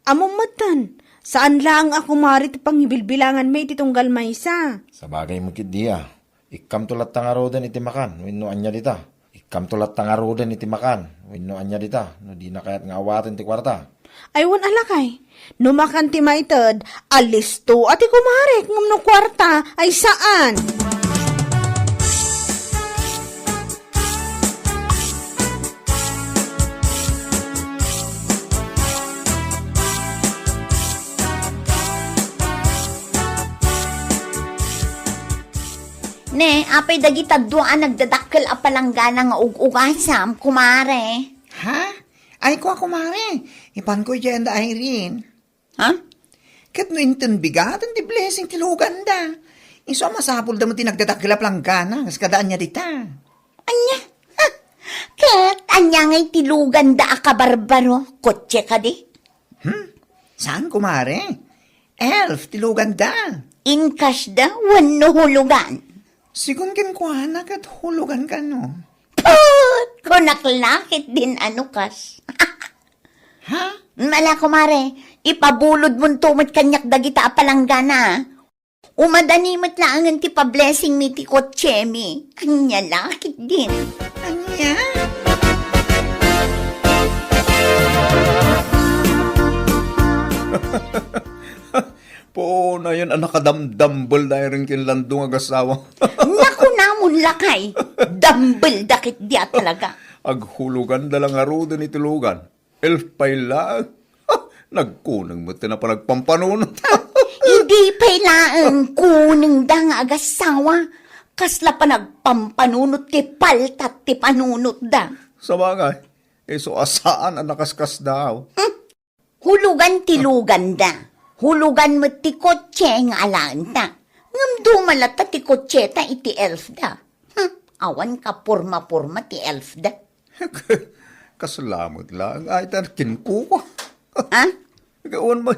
Ammom metten, saan laeng a kumare ti pangibilbilanganmi iti tunggal maysa. Sabagay met ketdi a. Ikkamto latta ngaruden iti makan wenno ania dita. Ikkamto latta ngaruden iti makan wenno ania dita no dina kayat nga awaten ti kuarta. Ay, wen a lakay, no makan ti maited, alisto a ti kumarek ngem no kuarta, ay saan. Ne, apay dagita dua a nagdadakkel a palanggana nga ug-ugasam, kumare? Ha? Ay, kua, kumare. Ipanko idiay anda Irene. Ha? Ket no inton bigaten ti blessing ti luganda, isu a masapulda met ti nagdadakkel a palanggana, kas kada ania dita. Ania? Ha? Ket ania ngay ti luganda a kabarbaro? Kotse kadi? Hmm? Saan, kumare? Elf ti luganda. Inkashda wenno hulugan? Sigun kenkuana ket hulugan kano. Put! Kunak la ketdin a no kas. Ha? Ala, kumare, ipabulodmonto met kaniak dagita a palanggana. Umadani met laengen ti pablessingmi ti kotsemi. Ania la ketdin? Ania? Puonayen a nakadamdambel da Irene ken Lando nga agassawa. Nakunamon lakay, dambel da ketdi a talaga. Aghuloganda la ngaruden iti lugan. Elf pay laeng. Nagkuneng met ti panagpampanunot. Idi pay laeng kunengda nga agassawa, kasla panagpampanunot ti paltat ti panunotda. Sabagay, Isu a saan a nakaskasdaaw. Hulugan ti luganda. Hulugan met ti kotse nga alaenta. Ngem dumalatta ti kotseta iti elf da. Hmm, awan ka porma-porma ti elf da. Kasla met laeng ay ta kinkuko. Ha? Gawan mo.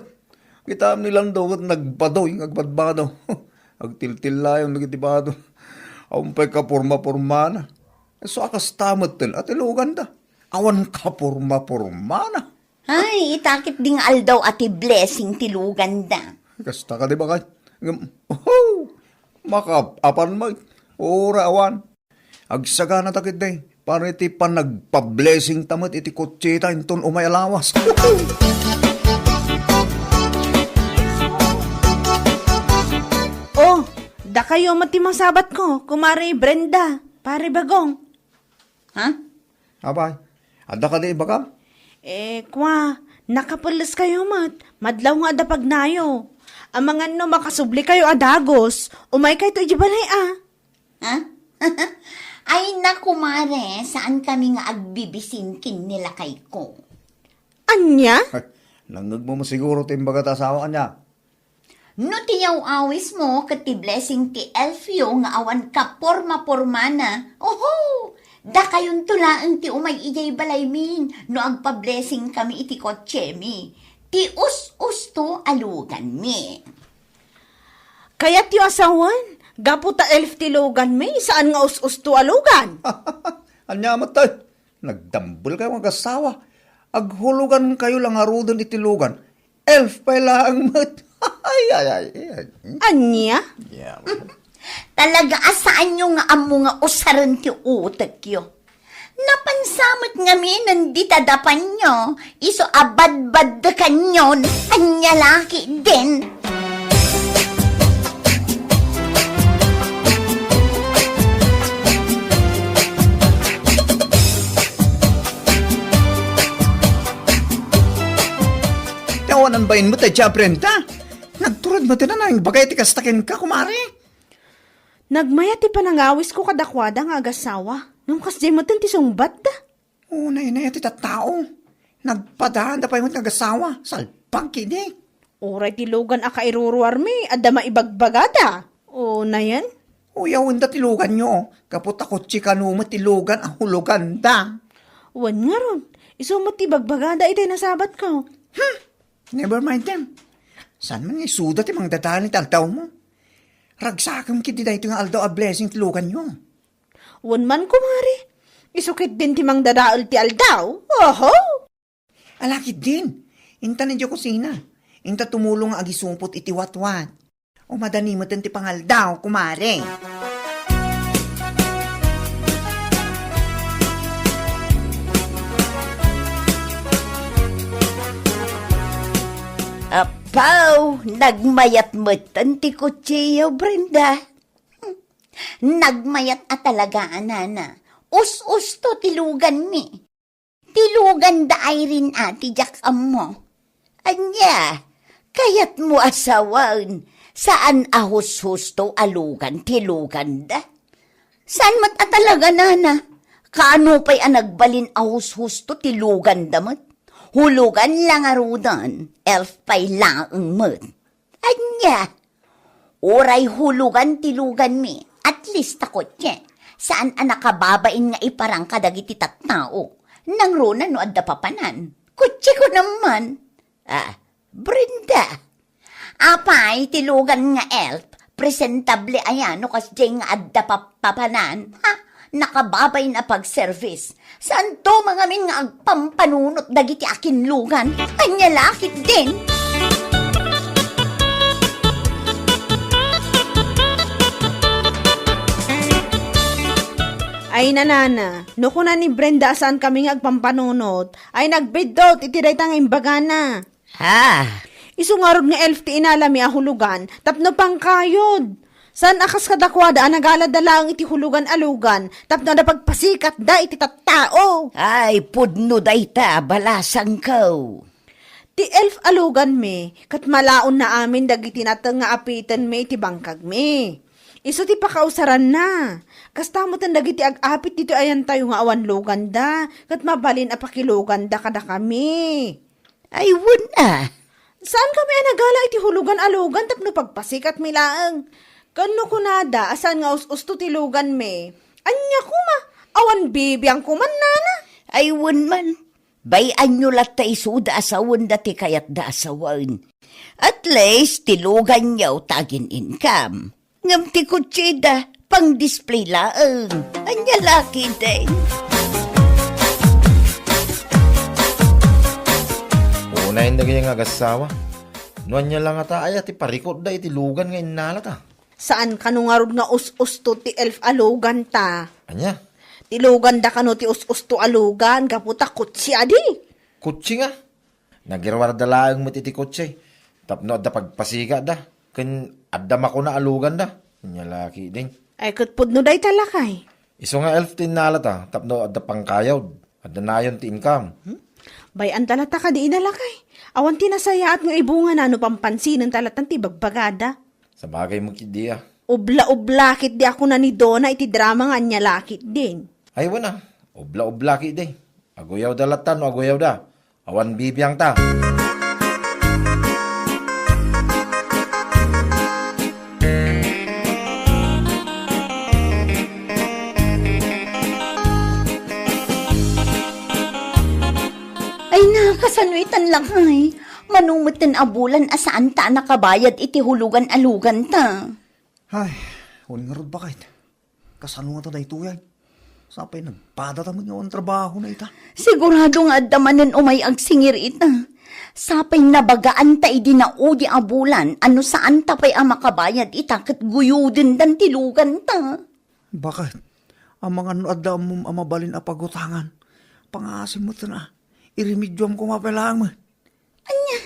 Kita ni Lando ket nagbadoy nga agbadbado. Agtiltillayon dagiti bado. Awan pay kaporma-pormana. So, a kasta met ten, a ti luganda. Awan kaporma-pormana. Ay, itakit ding aldaw a ti blessing ti luganda. Kasta ka di ba kay? Ngem, oh, maka-, apan mo, ura awan. Agsagana ta ketdi, para iti panagpa-blessing ta met iti kotseta inton umay a lawas. Oh, dakayo met ti masabat ko, Kumare Brenda, Pare Bagong. Ha? Apay, adda kadi ibagam? Eh, kwa, nakapelles kayo met, madlaw nga adda pagnayo. Amangan no makasubli kayo a dagus, umay kayto iti balay a. Ha? Ay na, kumare, saan kami nga agbibisin ken ni lakayko. Ania? Nangngegmo mo siguro ti imbaga ta asawa ania? No ti yaw-awismo ket ti blessing ti elfyo nga awan kaporma-pormana, oho! Dakayonto laeng ti umay idiay balaymi no agpa-blessing kami iti kotsemi. Ti us-usto a luganmi. Kayatyo a sawen, gapu ta elf ti luganmi, saan nga us-usto a lugan? Ania met, tay? Nagdambel kayo nga agasawa. Aghulugan kayo la ngaruden iti lugan. Elf pay laeng met. Ay, ay, ay, ay. Ania? Yeah. Talaga a saanyo nga ammo nga usaren ti utekyo. Napansa met ngamin dita dapanyo, isu a badbaddekanyon, ania la ketdin. Tawanan bain mo ta, Brenda. Nagturod mo ti nanang bagay ti kasta kenka, kumare. Nagmayat ti panangawisko kadakuada nga agasawa. Ngem kasdiay met ti sungbatda. Unay, unay ti tattao. Nagpadaanda pay met nga agasawa. Salpag kidi. Uray ti lugan a kairuruarmi, adda maibagbagada. Unayen? Uyawenda ti luganyo. Gapu ta kotse kano met ti lugan a huloganda. Wen ngarud, isu met ti ibagbagada iti nasabatko. Hmm. Never mind them. Saan man nga isuda ti mangdadael iti aldawmo? Ragsakem ketdi daytoy nga aldaw a blessing ti luganyo. Wen man, kumare, isu ketdin ti mangdadael ti aldaw. Oho! Ala ketdin, intan idiay kusina. Inta tumulong nga agisupot iti watwat. O madani met ti pangaldaw, kumare. Apaw, nagmayat met ti kutsiyo, Brenda. Nagmayat a talaga, a nana. Us-usto ti luganmi. Ti luganda, Irene, a ti diak ammo. Ania, kayatmo a sawen, saan a hushusto a lugan ti luganda? Saan met a talaga, nana? Kaano pay a nagbalin a hushusto ti luganda met? Hulugan la ngaruden, elf pay laeng met. Ania? Uray hulugan ti luganmi, at least ta kotse. Saan a nakababain nga iparang kadagiti tattao. Nangruna no adda papanan. Kotseko naman. Ah, Brenda. Apay ti lugan nga elf? Presentable aya no kasdiay nga adda pap-, papanan? Ha? Nakababain a pagservice. Saanto mangamin nga agpampanunot dagiti akinlugan? Ania la ketdin? Ay, nanana, no kuna ni Brenda a saan kami nga agpampanunot, ay nagbiddut iti dayta nga imbagana. Ha? Isu ngarud nga elf ti inalami a hulugan tapno pangkayod. Saan a kas kadakuada a nagaladda laeng iti hulugan a lugan tapno adda pagpasikatda iti tattao. Ay, pudno dayta, balasangko. Ti elf a luganmi, ket malaonna amin dagiti nateng nga apitenmi iti bangkagmi. Isu ti pakausaranna. Kasta metten dagiti ag-apit ditoy ayantayo nga awan luganda, ket mabalin a pakiluganda kadakami. Ay, wen a. Saan kami a nagala iti hulugan a lugan tapno pagpasikatmi laeng. Ken no kunada a saan nga us-usto ti luganmi, ania koma? Awan bibiang koman, nana? Ay, wen man. Bay-anyo latta isuda a sawenda ti kayatda a sawen. At least, ti luganyo ta agin-income. Ngem ti kotsida, pang-display laeng. Ania la ketdin? Unayen dagiti nga agassawa. No ania la ngata aya ti parikutda iti lugan nga innalata? Saan kano ngarud nga us-usto ti elf a luganta? Ania? Ti luganda kano ti us-usto a lugan, gapu ta kotse adi. Kotse nga? Nagiruarda laeng met iti kotse tapno adda pagpasikatda ken adda makuna a luganda. Ania la ketdin? Ay, ket pudno dayta, lakay. Isu nga elf ti innalata tapno adda pangkayawd, adda nayon ti income. Hmm? Bay-anta latta kadi ida, lakay. Awan ti nasayaat nga ibungana no pampansinenta latta ti bagbagada. Sabagay met ketdi a. Ubla-ubla ketdi a kuna ni Dona iti drama nga ania la ketdin. Ay, wen a. Ubla-ubla ketdi. Aguyawda latta no aguyawda. Awan bibiangta. Ay na, kasano itan, lakay? Mano metten a bulan a saanta a nakabayad iti hulugan a luganta? Ay, wen ngarud, baket. Kasano ngata daytoy? Sapay nagpadata met nga awan trabahona ita. Sigurado nga adda manen umay agsingir ita. Sapay nabagaanta idi naudi a bulan a no saanta pay a makabayad ita ket guyodendan ti luganta. Baket, amangan no adda ammom a mabalin a pagutangan, pangaasim met a. Iremedioam koma pay laeng met. Ania?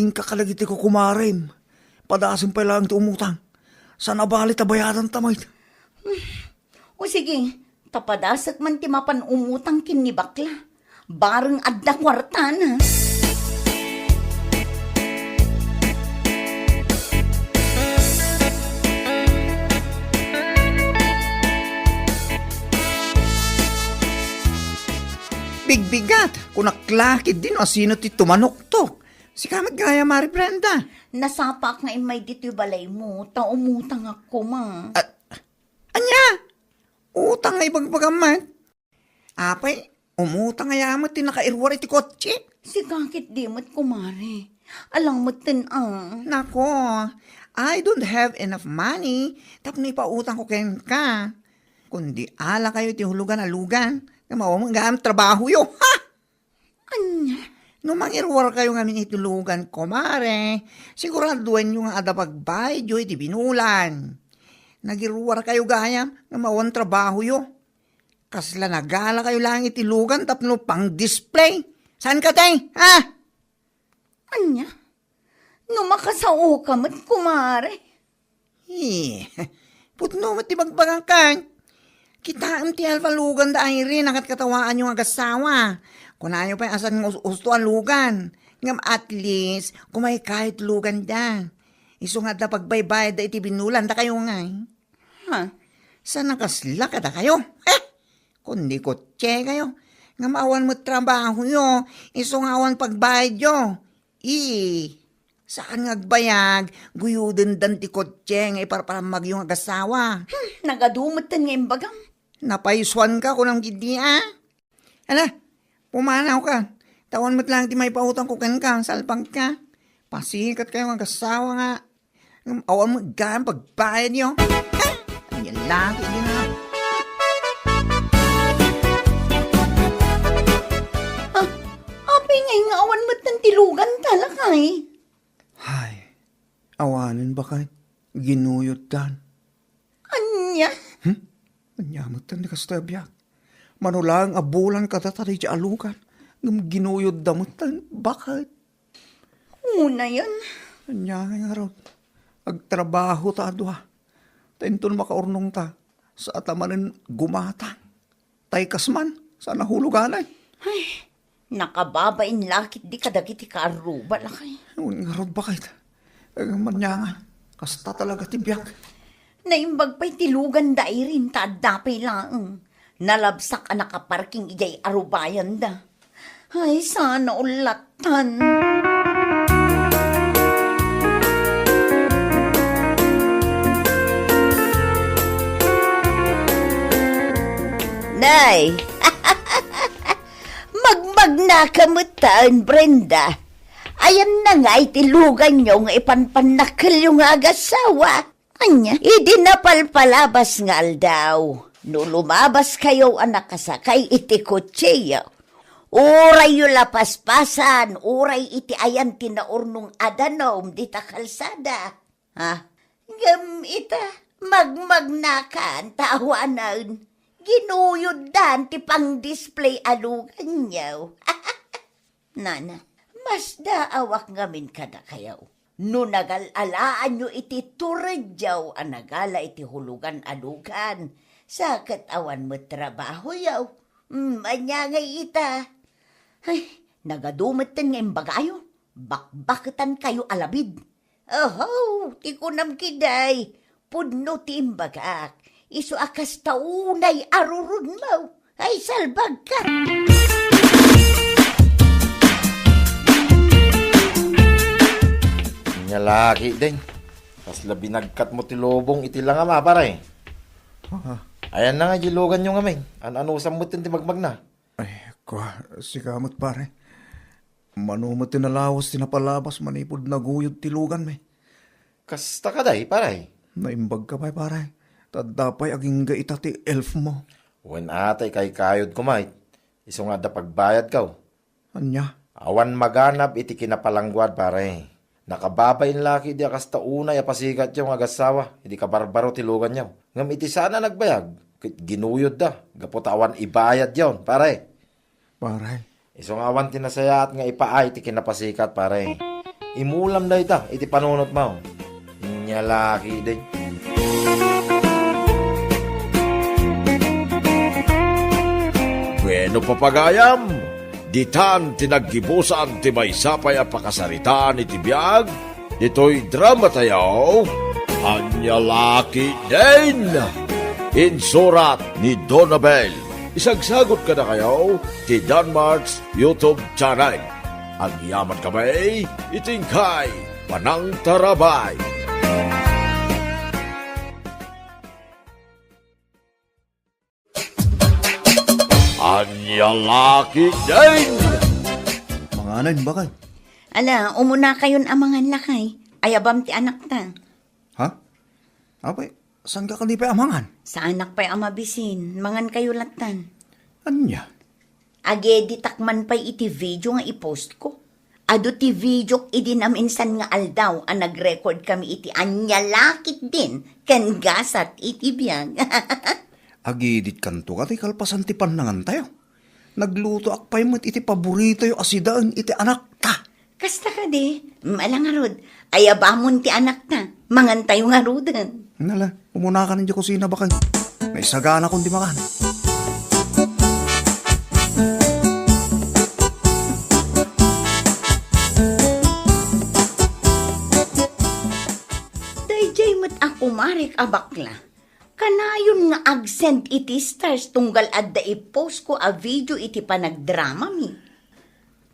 Inka kadagiti kukumarem. Padasem pay laeng ti umutang. Saan a bale ta bayadanta met. O sige, ta padasek man ti mapan umutang ken ni bakla. Bareng adda kuartana. Bigbigat, kunak la ketdi no asino ti tumanuktok. Sika met gayam, Mari Brenda. Nasapaak nga immay ditoy balaymo, ta umutangak koma. A-, ania? Utang nga ibagbagam met? Apay, umutang aya met ti nakairuar iti kotse? Sika ketdi met, kumare. Alang metten a. Nako, I don't have enough money tapno ipautangko kenka. Kundi ala kayo iti hulugan a lugan, nga maawat gayam trabahoyo. Ha? Ania? No mangiruarkayo ngamin iti lugan, kumare, siguraduenyo nga adda pagbayadyo iti binulan. Nagiruarkayo gayam nga awan trabahoyo. Kasla nagalakayo laeng iti lugan tapno pang-display. Saan kadi, ha? Ania? No makasaoka met, kumare. Eh, pudno met ti bagbagangkan. Kitaem ti elf a luganda, Irene, a ket katawaanyo nga agassawa. Kunayo pay a saan nga us-usto a lugan. Ngem at least, kumaykay ti luganda. Isu nga adda pagbaybayadda iti binulan, dakayo ngay. Ha? Saan a kasla kadakayo? Eh! Kundi kotsekayo. Ngem awan met trabahoyo, isu nga awan pagbayadyo. Ii, saan nga agbayag, guyodendan ti kotse nga iparparammagyo nga agassawa. Hmm, nagadu metten nga imbagam. Napaysuanka, kunam ketdi a. Ala, pumanawka. Ta awan met laeng ti maipautangko kenka, salpagka. Pasikatkayo nga agassawa nga. Ngem awan met gayam pagbayadyo. Ania la ketdin a. Ah, apay ngay nga awan metten ti luganta, lakay? Hay, awanen, baket, ginuyoddan. Ania? Hmm? Ania metten ti kastoy a biag? Mano laeng a bulan kadata daydiay a lugan, ngem ginuyodda metten, baket. Unayen. Ania ngay ngarud? Agtrabahota a dua. Ta inton makaurnongta, saanta manen gumatang. Tay kas man, saan a huluganay. Ay, nakababain la ketdi kadagiti kaarruba, lakay. Wen ngarud, baket. Ania nga, kasta talaga ti biag. Naimbag pay ti luganda Irene ta adda pay laeng. Nalabsak a nakaparking idiay arubayanda. Ay, sana ullattan. Nay, magmagnaka metten, Brenda. Ayanna nga iti luganyo nga ipanpannakkelyo nga agasawa. Ania, idi napalpalabas nga aldaw, no lumabaskayo a nakasakay iti kotsiyo, urayyo la paspasan, uray iti ayan ti naurnong a danum dita kalsada. Ha? Ngem ita, magmagnakan ta awanen, ginuyoddan ti pang-display a luganyo. Nana, masdaawak ngamin kadakayo. No nagal-alaanyo iti turedyo a nagala iti hulugan a lugan, sa ket awan met trabahoyo. Hmm, ania ngay ita? Ay, nagadu metten nga imbagayo. Bakbaketankayo a labid. Oho, ti kunam ketdi, pudno ti imbagak. Isu a kasta unay a rurudmo. Ay, salbagka! Ania la ketdin. Kasla binagkatmo ti lubong iti langam, a, pare. Ah. Ayanna nga iluganyo ngamin. An-anusam metten ti magmagna. Ay, kua, sika met, pare. Mano met ti nalawas ti napalabas manipud naguyod ti luganmi. Kasta kadi, pare? Naimbagka pay, pare. Ta adda pay agingga ita ti elfmo. Wen a, ta ikaykayodko met. Isu nga adda pagbayadko. Ania? Awan maganab iti kinapalangguad, pare. Nakababain la ketdi a kasta unay a pasikatyo nga agassawa idi kabarbaro ti luganyo. Ngem iti saan a nagbayag, ket ginuyodda gapu ta awan ibayadyon, pare. Pare. Isu nga awan ti nasayaat nga ipaay ti kinapasikat, pare. Imulam dayta iti panunotmo. Ania la ketdi. Bueno, papagayam, ditan ti naggibusan ti maysa pay a pakasaritaan iti biag. Ditoy dramatayo, Ania la ketdin! Insurat ni Donabel. Isagsagut kadakayo ti Danmart's YouTube channel. Agyaman kami iti inkay panangtarabay. Ania la ketdin! Manganen, bakay. Ala, umunakayon a mangan, lakay. Ayabam ti anakta. Ha? Apay, saan ka kadi pay a mangan? Saanak pay a mabisin. Mangankayo lattan. Ania? Ageditak man pay iti video nga i-post ko. Adu ti videok idi naminsan nga aldaw a nag-record kami iti Ania la ketdin ken Gasat iti Biag. Ageditkanto kadi kalpasan ti pannangantayo. Naglutoak pay met iti paboritoyo a sidaen iti anakta. Kasta kadi, ala ngarud, ayabamon ti anakta, mangantayo ngaruden. Nala, umunakanen idiay kusina, bakay. Naisaganakon ti mangan. Daydiay met a kumarek a bakla. Kanayon nga ag-send iti stars tunggal adda i-post ko a video iti panagdramami.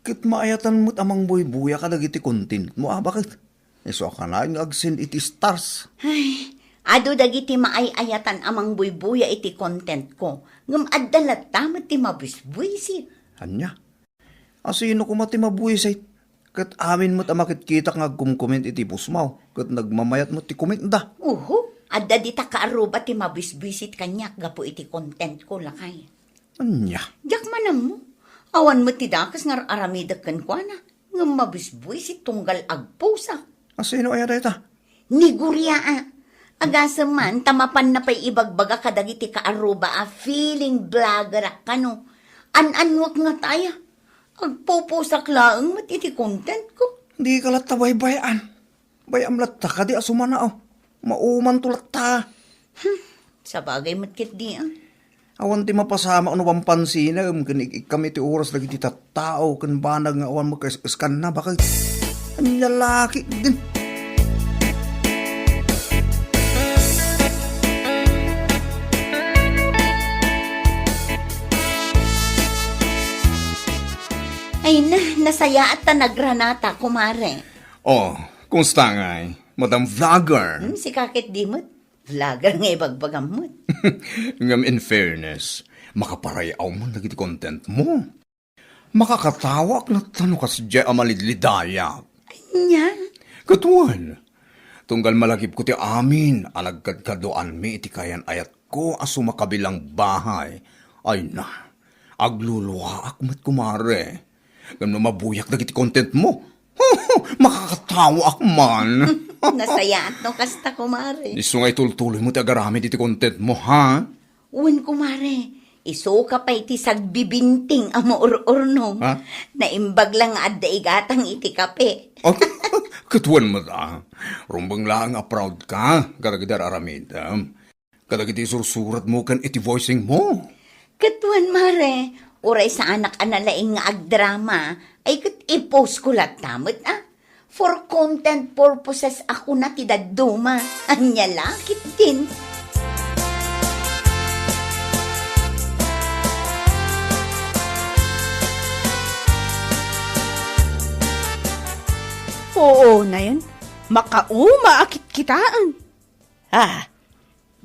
Ket maayatan met a mangbuybuya kadagiti content mo, a, bakit? Isu a kanayon nga ag-send iti stars. Ay, adu dagiti maay-ayatan a mangbuybuya iti content ko, ngem adda latta met ti mabisbuisit. Ania? Asino koma ti mabuisit? Ket amin met a makitkitak nga agkomcomment iti postmo, ket nagmamayat met ti commentda. Uhu, adda dita kaarruba ti mabisbuisit kaniak gapu iti content ko, lakay. Ania? Diak man ammo. Awan met ti dakes nga ar-aramidek kenkuana, ngem mabisbuisit tunggal agposak. Asino aya dayta? Ni Guria a. Agasem man, ta mapanna pay ibagbaga kadagiti kaarruba a feeling blogger ak kano. An-annuak nga taya. Agpupusak laeng met iti content ko. Dika latta baybay-an. Bay-am latta kadi a sumanao. Maumanto latta. Hmm, sabagay met ketdi, a. Awan ti mapasamak no pampansinem ken ik-ikkam iti oras dagiti tattao ken banag nga awan makaes-eskanna, bakit? Ania la ketdin. Nasayaat ta nagranata, kumare. Oh, kumusta ngay, Madam Vlogger? Hmm, sika ket di met. Vlogger nga ibagbagam met. Ngem in fairness, makaparay-aw man dagiti content mo. Makakatawaak latta no kasdiay a malidlidayak. Ania? Ket wen, tunggal malagipko ti amin a nagkadkaduaanmi iti kayan-ayatko a sumakabilang bahay, ay na, agluluaak met, kumare. Ngem no mabuyak dagiti content mo, makakatawaak man. Nasayaat no kasta, kumare. Isu nga itultuloy mo ti agaramid iti content mo, ha? Wen, kumare, isuka pay ti sagbibinting a maur-urnong. Ha? Naimbag lang nga adda igatang iti kape. Oh, ket wen met, ah. Rumbeng laeng a proud ka kadagiti ar-aramidem. Kadagiti sursurat mo ken iti voicing mo. Ket wen, mare, uray saanak a nalaing nga agdrama, ay ket i-post ko latta met, ah. For content purposes a kuna ti dadduma. Ania la ketdin? Oo, nayon. Makauma a kitkitaen. Ah,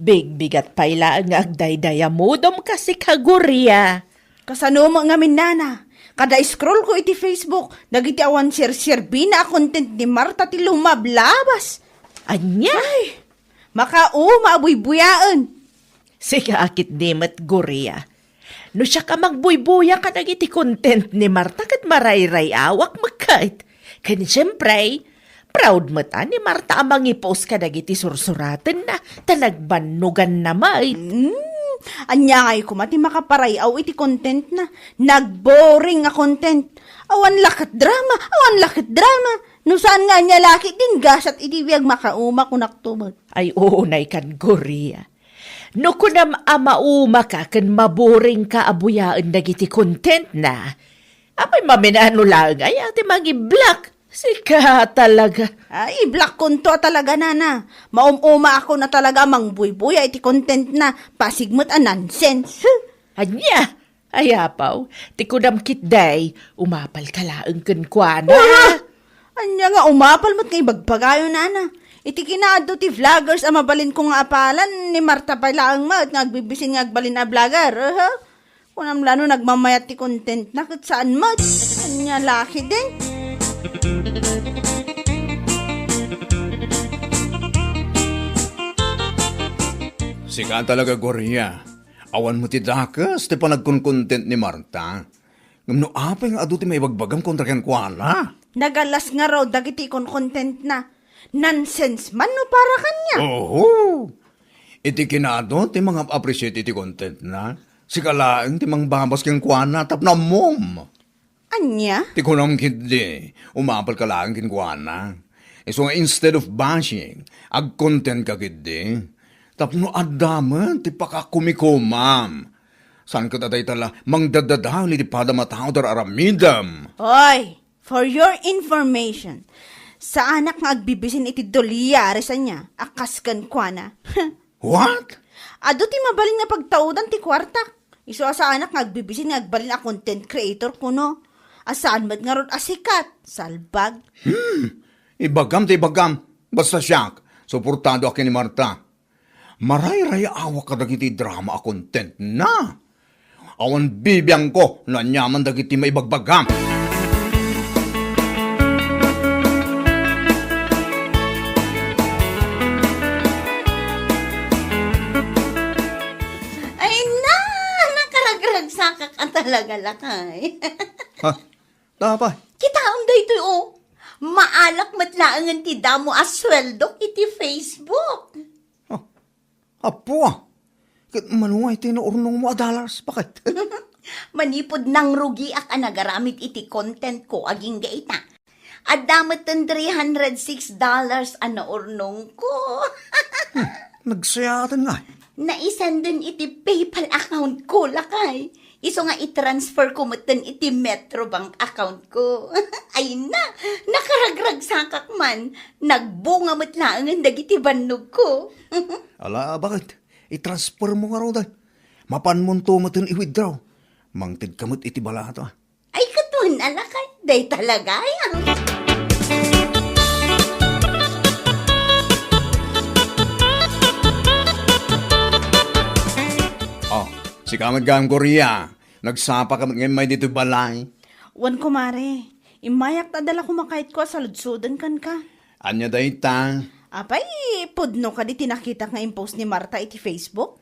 bigbigat pay laeng nga agdaydayamudom kasika, Gloria. Kasano met ngamin, nana? Kada scroll ko iti Facebook, dagiti awan serserbina a content ni Marta ti lumablabas. Ania? Ay, makauma a buybuyaen. Sika a ketdi met, Gloria. No siak a magbuybuya kadagiti content ni Marta ket marayray-awak met ket. Ken siempre, proud met a ni Marta a mangi-post kadagiti sursuratenna ta nagbannoganna met. Hmm, ania ngay koma ti makaparay-aw iti contentna? Nagboring a content. Awan la ket drama, awan la ket drama. No saan nga ania la ketdin gasat iti biag, makauma kunakto met. Ay, unay kan, Gloria. No kunam a maumaka ken maboringka a buyaen dagiti contentna, apay, maminano laeng aya ti mangi-block? Sika talaga. Ay, i-blockkonto a talaga, nana. Maum-umaakon a talaga a mangbuybuya iti contentna. Pasig met a nonsense. Ania? Ay, apaw, ti kunam ketdi, umapalka laeng kenkuana. Ah! Ania nga umapal met nga ibagbagayo, nana? Iti kinaadu ti vloggers a mabalinko nga apalan, ni Marta pay laeng met nga agbibisin nga agbalin a vlogger. Aha. Kunam la no nagmamayat ti contentna ket saan met. Ania la ketdin? Sika talaga, Gloria. Awan met ti dakes ti panagkonkontent ni Marta. Ngem no apay nga adu ti maibagbagam kontra kenkuana? Nagalas ngarud dagiti ikonkontentna. Nonsense man no para kaniak. Oho! Iti kinaadu ti mangap-appreciate iti contentna, sika laeng ti mangbabas kenkuana tapno ammom. Ania? Ti kunam ketdi, umapalka laeng kenkuana. Isu nga instead of bashing, agkontentka ketdi. Tapno adda met ti pakakumikomam. Saan ket a dayta la mangdaddadael iti padam a tao ti ar-aramidem. Oy, for your information, saanak nga agbibisin iti dolyares ania a kas kenkuana. What? Adu ti mabalin nga pagtaudan ti kuartak. Isu a saanak nga agbibisin nga agbalin a content creator kuno. A saan met ngarud a sikat, salbag. Hmm. Ibagam ti ibagam. Basta siak, suportado ak ken ni Marta. Marayray-awak kadagiti drama a contentna. Awan bibiangko no aniaman dagiti maibagbagam. Ay na, nakaragragsakak a talaga, lakay. Ha? Apay? Kitaem daytoy, o. Maalak met laengen ti damo a sueldok iti Facebook. Oh, Apo, ah. Ket mano nga iti naurnongmo a dollars? Bakit? Manipud nangrugiak a nagaramid iti content ko agingga ita, adda metten three hundred six dollars a naurnongko. Hmm, nagsayaatan nga. Naisenden iti PayPal account ko, lakay. Isu nga i-transfer ko metten iti Metrobank account ko. Ay na, nakaragragsakak man. Nagbunga met laengen dagiti bannogko. Ala, bakit? I-transfer mo ngarud, ay. Mapanmonto metten i-withdraw. Mangtedka met iti balato, ah. Ay, ket wen a, lakay. Day talaga, ay, ang Oh, sika met gayam, Gloria. Nagsapa ka met ngay may ditoy balay. Wen, kumare. Immayak ta adda la kumakayatko a saludsoden kenka. Ania dayta? Apay, pudno kadi ti nakitak nga impost ni Marta iti Facebook?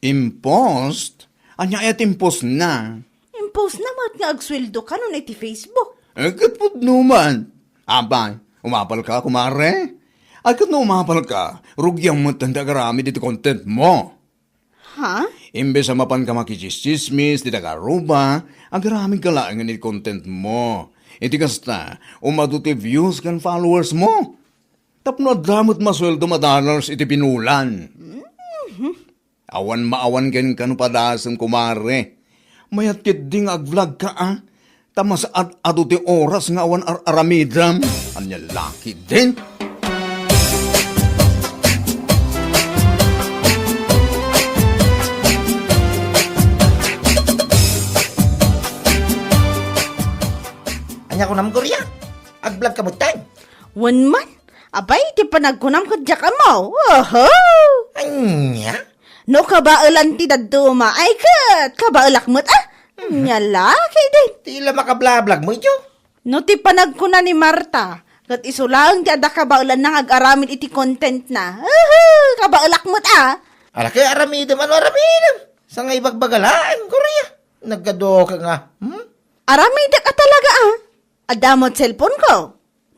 Impost? Ania aya ti impostna? Impostna met nga agsueldo ka no iti Facebook. Eh, ket pudno man. Apay, umapal ka, kumare? Ay, ket no umapal ka, rugiam met ti agaramid iti content mo. Ha? Imbes a mapan ka makichismis ti taga-Aruba, agaramid ka laengen iti content mo. Iti kasta, umadu ti views ken followers mo. Tapno adda met masueldom a dollars iti binulan. Mhm. Awan maawan kenka no padasem, kumare. Mayat ketdi nga ag-vlog ka, a? Ta masaad-adu ti oras nga awan ar-aramidem. Ania la ketdin? Ania kunam, Gloria? Ag-vlog ka met, tay? Wen man. Apay, ti panagkunam ket diak ammo. Oho! Ania? No kabaelan ti dadduma, ay ket kabaelak met, a? Ania la ketdin? Ti la makablablag mo, ijo? No ti panagkuna ni Marta, ket isu laeng ti adda kabaelanna nga ag-aramid iti contentna. Oho! Kabaelak met, a? Ala, ket aramidem, ano aramidem? Sa nga ibagbaga laeng, Gloria. Nagkado ka nga, hmm? Aramidek a talaga, a? Adda met cellphone ko.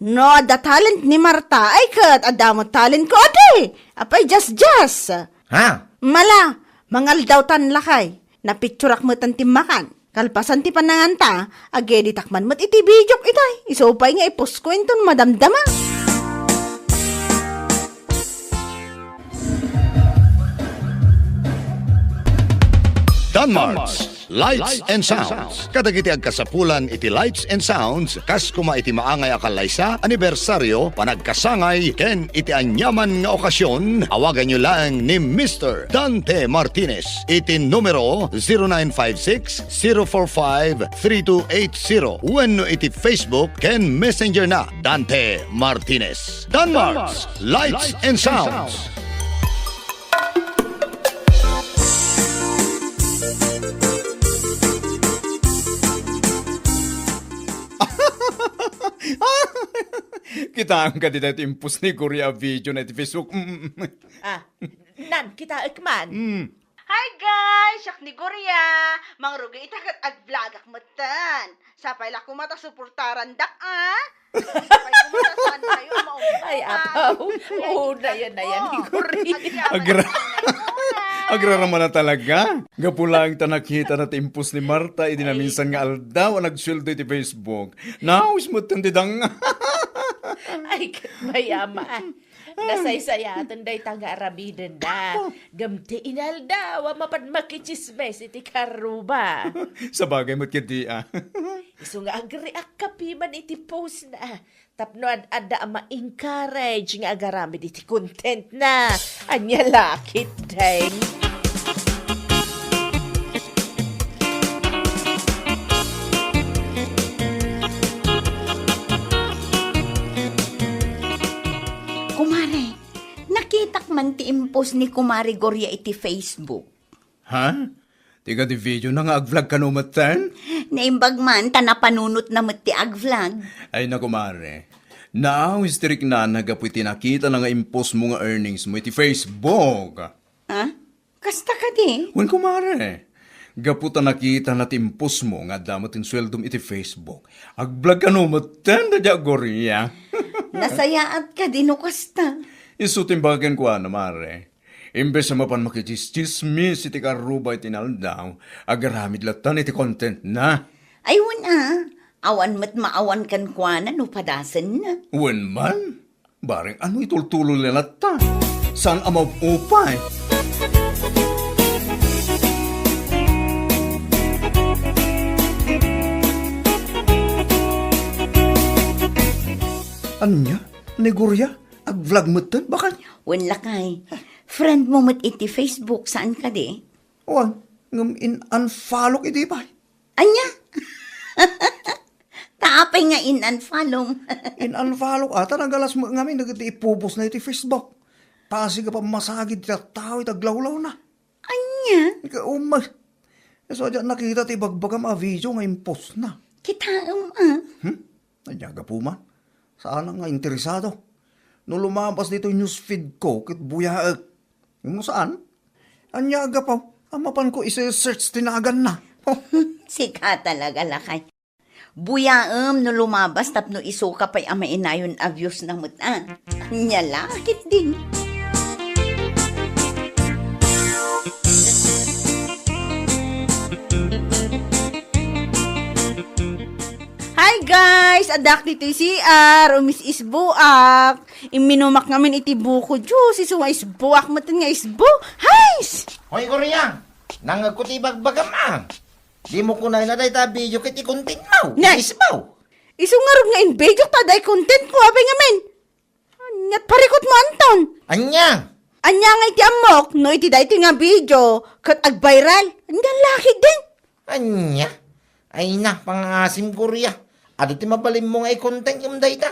No adda talent ni Marta, ay ket adda met talent ko, adi. Apay, just, just. Ha? Mala, mangaldawtan lakay. Napicturak metten ti makan. Kalpasan ti pananganta, ageditak man met iti videok itay. Isu pay nga i-post ko inton madamdama. Danmarts Lights and Sounds. Kadagiti agkasapulan iti Lights and Sounds, kas koma iti maangay a kallaysa, anibersaryo, panagkasangay, ken iti aniaman nga okasyon, awaganyo laeng ni Mister Dante Martinez iti numero zero nine five six, zero four five, three two eight zero wenno iti Facebook ken Messenger na, Dante Martinez. Danmarts Lights and Sounds. Kitaem kadi daytoy impost ni Gloria a video na iti Facebook. Mm, mm, mm. Ah, nan, kitaek man. Mm. Hi guys! Siak ni Gloria. Mangrugi ita ket ag-vlogak metten. Sapay la koma ta suportarandak, a? Sapay koma ta saan kayo, maungko. Ay, apaw. Ay, oo, nayan, nayan, ni Gloria. Agra-, agrarama na talaga. Gapu laeng ta nakita na ti impost ni Marta idi naminsan nga aldaw a nagsueldo iti Facebook. Naawis metten ti dang. Ay, ket mayama. Nasaysayaaten dayta nga aramidenna. Ngem ti inaldaw a mapan makichismes iti karruba. Sabagay met ketdi, a. Isu nga agreact ka piman iti postna. Tapno ad-adda a ma-encourage nga agaramid iti contentna. Ania la ketdin? Kumare, nakitak man ti impost ni Kumare Gloria iti Facebook. Ha? Ti kadi video na nga ag-vlog kano metten? Naimbag man, ta napanunotna met ti ag-vlog. Ay, naku, mare. Naawis ti riknana gapu iti nakitana nga impost mo nga earnings mo iti Facebook. Ha? Kasta kadi? Wen, kumare. Gapu ta nakitana ti impost mo nga adda met ti sueldom iti Facebook. Ag-vlog kano metten, da dia Gloria. Nasayaat kadi no kasta? Isu ti imbaga kenkuana, mare. Imbes a mapan makichismis iti karruba iti inaldaw, agaramid lattan iti contentna. Ay, wen a, awan met maawan kenkuana no padasenna. Wen man, bareng ano itultuloy la latta. Saan a maupay? Ania? Ni Gloria? Ag-vlog metten, baket? Wen lakay. Friend mo met iti Facebook, saan kadi? Wen, ngem in-unfollow iti pay. Ania? Ta apay nga in-unfollow? In-unfollow ka, ta nagalas met ngamin dagiti ipupos na iti Facebook. Pasig a pammasagid ti tattao iti aglawlawna. Ania? Ika umay. Isu a diak nakita ti ibagbagam a video nga impostna. Kitaem, a. Hmm? Ania gapu man? Saanak nga interesado. No lumabas ditoy newsfeed ko, ket buyaek. Ngem no saan? Ania gapu? A mapanko ise-search ti naganna. Sika talaga, lakay. Buyaem no lumabas tapno isuka pay a mainayon a views na met, a. Ania la ketdin. Hi guys! Addak ditoy C R, umis-isboak. Imminumak ngamin iti buko juice, isu nga isboak met nga isbo. Hais! Hoy, Korea! Nangngegko ti ibagbagam, a. Dimo kunayna dayta a video ket i-content mo. Ne! Isbo! Isu ngarud nga in-video ta day content ko, apay ngamin. Aniat parikut mo, Anton? Ania? Ania nga iti ammok, no iti daytoy nga video, ket ag-viral? Ania la ketdin? Ania? Ay na, pangaasim, Korea. Adu ti mabalinmo nga i-content ngem dayta.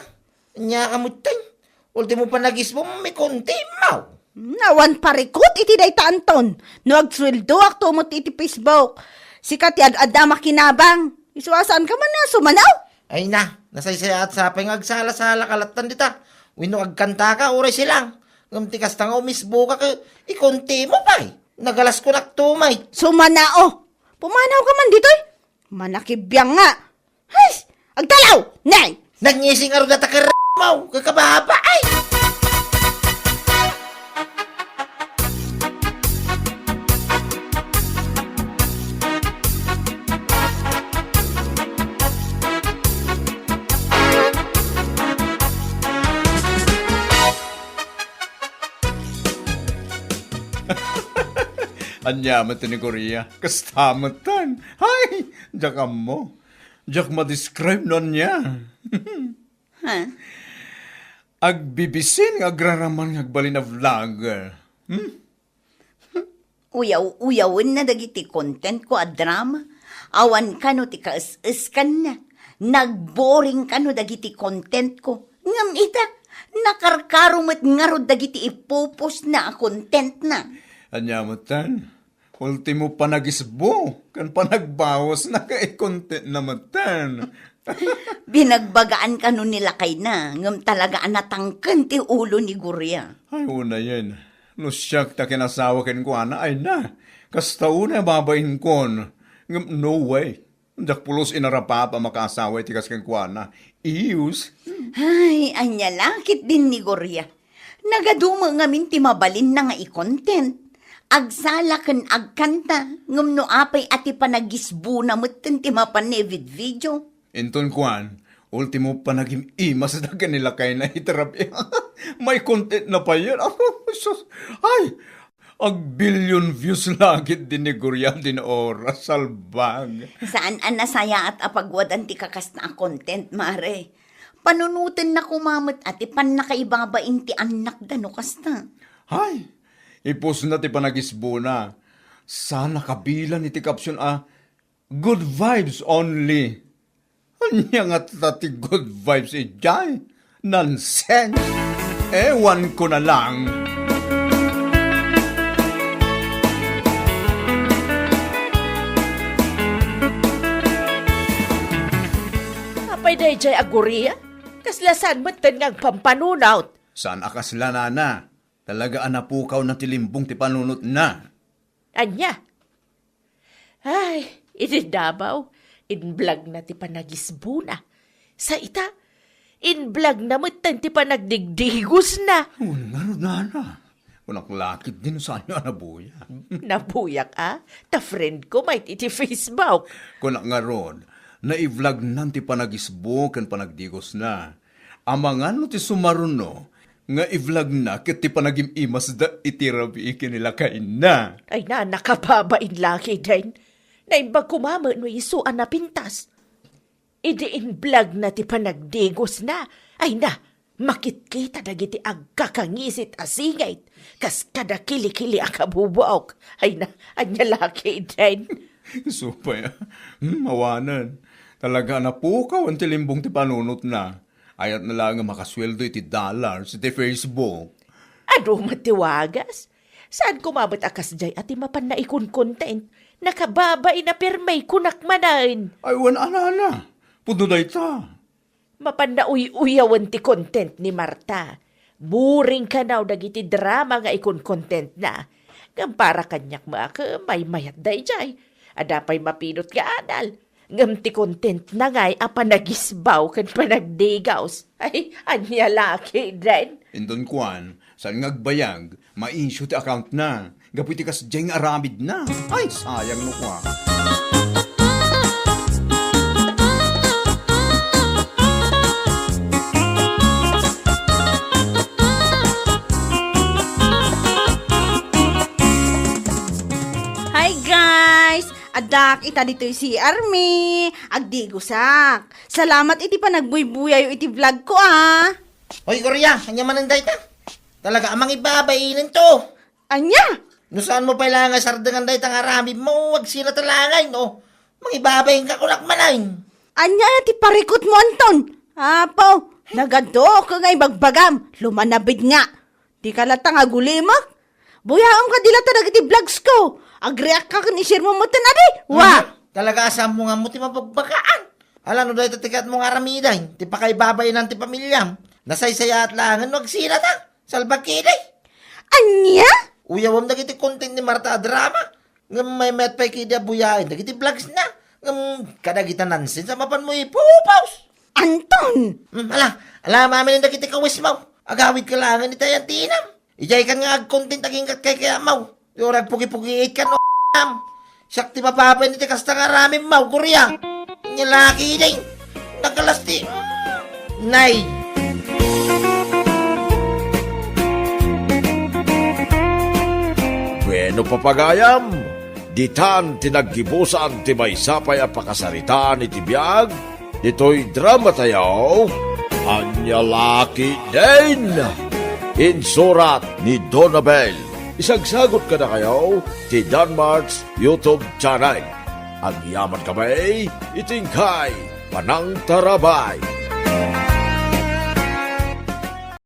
Ania ka metten? Ultimo panagisbom, i-content mo. Hmm, awan parikut iti dayta, Anton. No agsueldoak to met iti Facebook. Sika ti ad-adda makinabang. Isu a saanka man a sumanaw? Ay na, nasaysayaat sapay nga agsala-salaka lattan dita. Wenno agkantaka, uray silang. Ngem ti kasta nga umisboka ket i-content mo pay. Nagalas kunak tumay. Sumanao. Pumanawka man ditoy. Manakibiang nga. Hay! Agdalaw! Nay! Nagngisi ngarud a taker mo, kakababa, ay! Ania met ni Korea? Kasta metten. Hay! Diak ammo. Diak ma-describe no ania. Ha? Agbibisin nga agraraman nga agbalin a vlogger. Hmm? Uyaw-uyawenna dagiti content ko a drama. Awan kano ti kaes-eskanna. Nagboring kano dagiti content ko. Ngem ita, nakarkaro met ngarud dagiti ipupos na a content na. Ania metten? Ultimo panagisbo ken panagbawasna ket i-content na metten. Binagbagaan kano ni lakayna, ngem talaga a natangken ti ulo ni Guria. Ay, unayen. No siak ta kinasawa kenkuana, ay na. Kasta unay a babain kon. Ngem no way. Diak pulos inarapap a makaasawa iti kas kenkuana. Iyus. Ay, ania la ketdin ni Guria. Nagadu met ngamin ti mabalinna nga i-content. Agsala ken agkanta, ngem no apay a ti panagisbona metten ti mapan ni video. Inton kuan, ultimo panagim-imasda ken ni lakayna iti rabii. Mai-content na payen. Apo, sus. Ay, agbillion views la ketdin ni Guria din oras, salbag. Saan a nasayaat a pagwadan ti kakasta a content, mare. Panunotenna koma met a ti pannakaibabain ti annakda no kasta. Hay, ipusna ti panagisbona. Saan a kabilan iti caption a, "Good vibes only." Ania ngata ti good vibes idiay? Nonsense! Ewan ko na lang. Apay daydiay a Guria? Kasla saan metten nga agpampanunot? Saan a kasla, nana. Talaga a napukawna ti limbong ti panunotna. Ania? Ay, idi Davao, in-vlogna ti panagisbona. Sa ita, in-vlogna metten ti panagdigdigosna. Wen ngarud, nana. Kunak la ketdin no saanyo a nabuyak. Nabuyak, a? Ta friend ko met iti Facebook. Kunak ngarud, nai-vlognan ti panagisbo ken panagdigosna. Amangan no ti sumaruno nga i-vlogna ket ti panagim-imasda iti rabii ken ni lakayna. Ay na, nakababain la ketdin. Naimbag koma met no isu a napintas. Idi in-vlogna ti panagdigosna, ay na, makitkita dagiti agkakangisit a singit, kas kada kilikili a kabubuok. Ay na, ania la ketdin. Isu pay, a. Hmm, awanen. Talaga a napukaw ti limbong ti panunotna. Ayatna laeng a makasueldo iti dollars iti Facebook. Adu met ti wagas. Saan koma met a kasdiay a ti mapanna ikunkontent. Nakababain a pirmi kunak manen. Ay, wen a nana. Pudno dayta. Mapanna uy-uyawen ti content ni Marta. Boring kano dagiti drama nga ikunkontentna. Ngem para kaniak met, maymayat daydiay. Adda pay mapinot nga adal. Ngem ti contentna ngay a panagisbaw ken panagdigaws. Ay, ania la ketdin? Inton kuan, saan nga agbayag, ma-issue ti accountna. Gapu iti kasdiay nga aramidna. Ay, sayang no kua. Hi, guys! Addak ita ditoy C R mi. Agdigosak. Salamat iti panagbuybuyayo iti vlog ko, ah. Hoy, Gloria, ania manen dayta? Talaga a mangibabainento. Ania? No saan mo pay la nga sardengan dayta nga aramidmo, agsirata la ngay, no? Mangibabainka kunak manen. Ania ti parikutmo, Anton? Apo, nagaduka nga ibagbagam, lumanabid nga. Dika latta nga agulimek? Buyaem kadi latta dagiti vlogs ko. Agreact ka ken i-share mo metten adi. Wa! Mhm. Talaga a sammonganmo ti mabagbagaan. Ala no dayta ti kayatmo nga aramiden, ti pakaibabainan ti pamiliam. Nasaysayaat laengen no agsirata. Salbag ketdi. Ania? Uyawem dagiti content ni Marta a drama. Ngem maymayat pay ketdi a buyaen dagiti vlogsna. Ngem kadagita nonsense a mapanmo ipu-post. Anton! Hmm, ala, ala, maminin dagiti kawismo. Agawidka laengen iti ayantinam. Idiaykan nga agcontent aginggat kaykayatmo. Ti uray agpugipugiitkan, o, am. Siak ti mababain iti kasta nga aramidmo, Gloria. Nia la ketdin. Nagkalas ti, mm, nay. Bueno, papagayam, ditan ti naggibusan ti maysa pay a pakasaritaan iti biag ditoy dramatayo, Ania la ketdin. Insurat ni Donabel. Isagsagut kadakayo ti Danmart's YouTube channel. Agyaman kami iti inkay panangtarabay.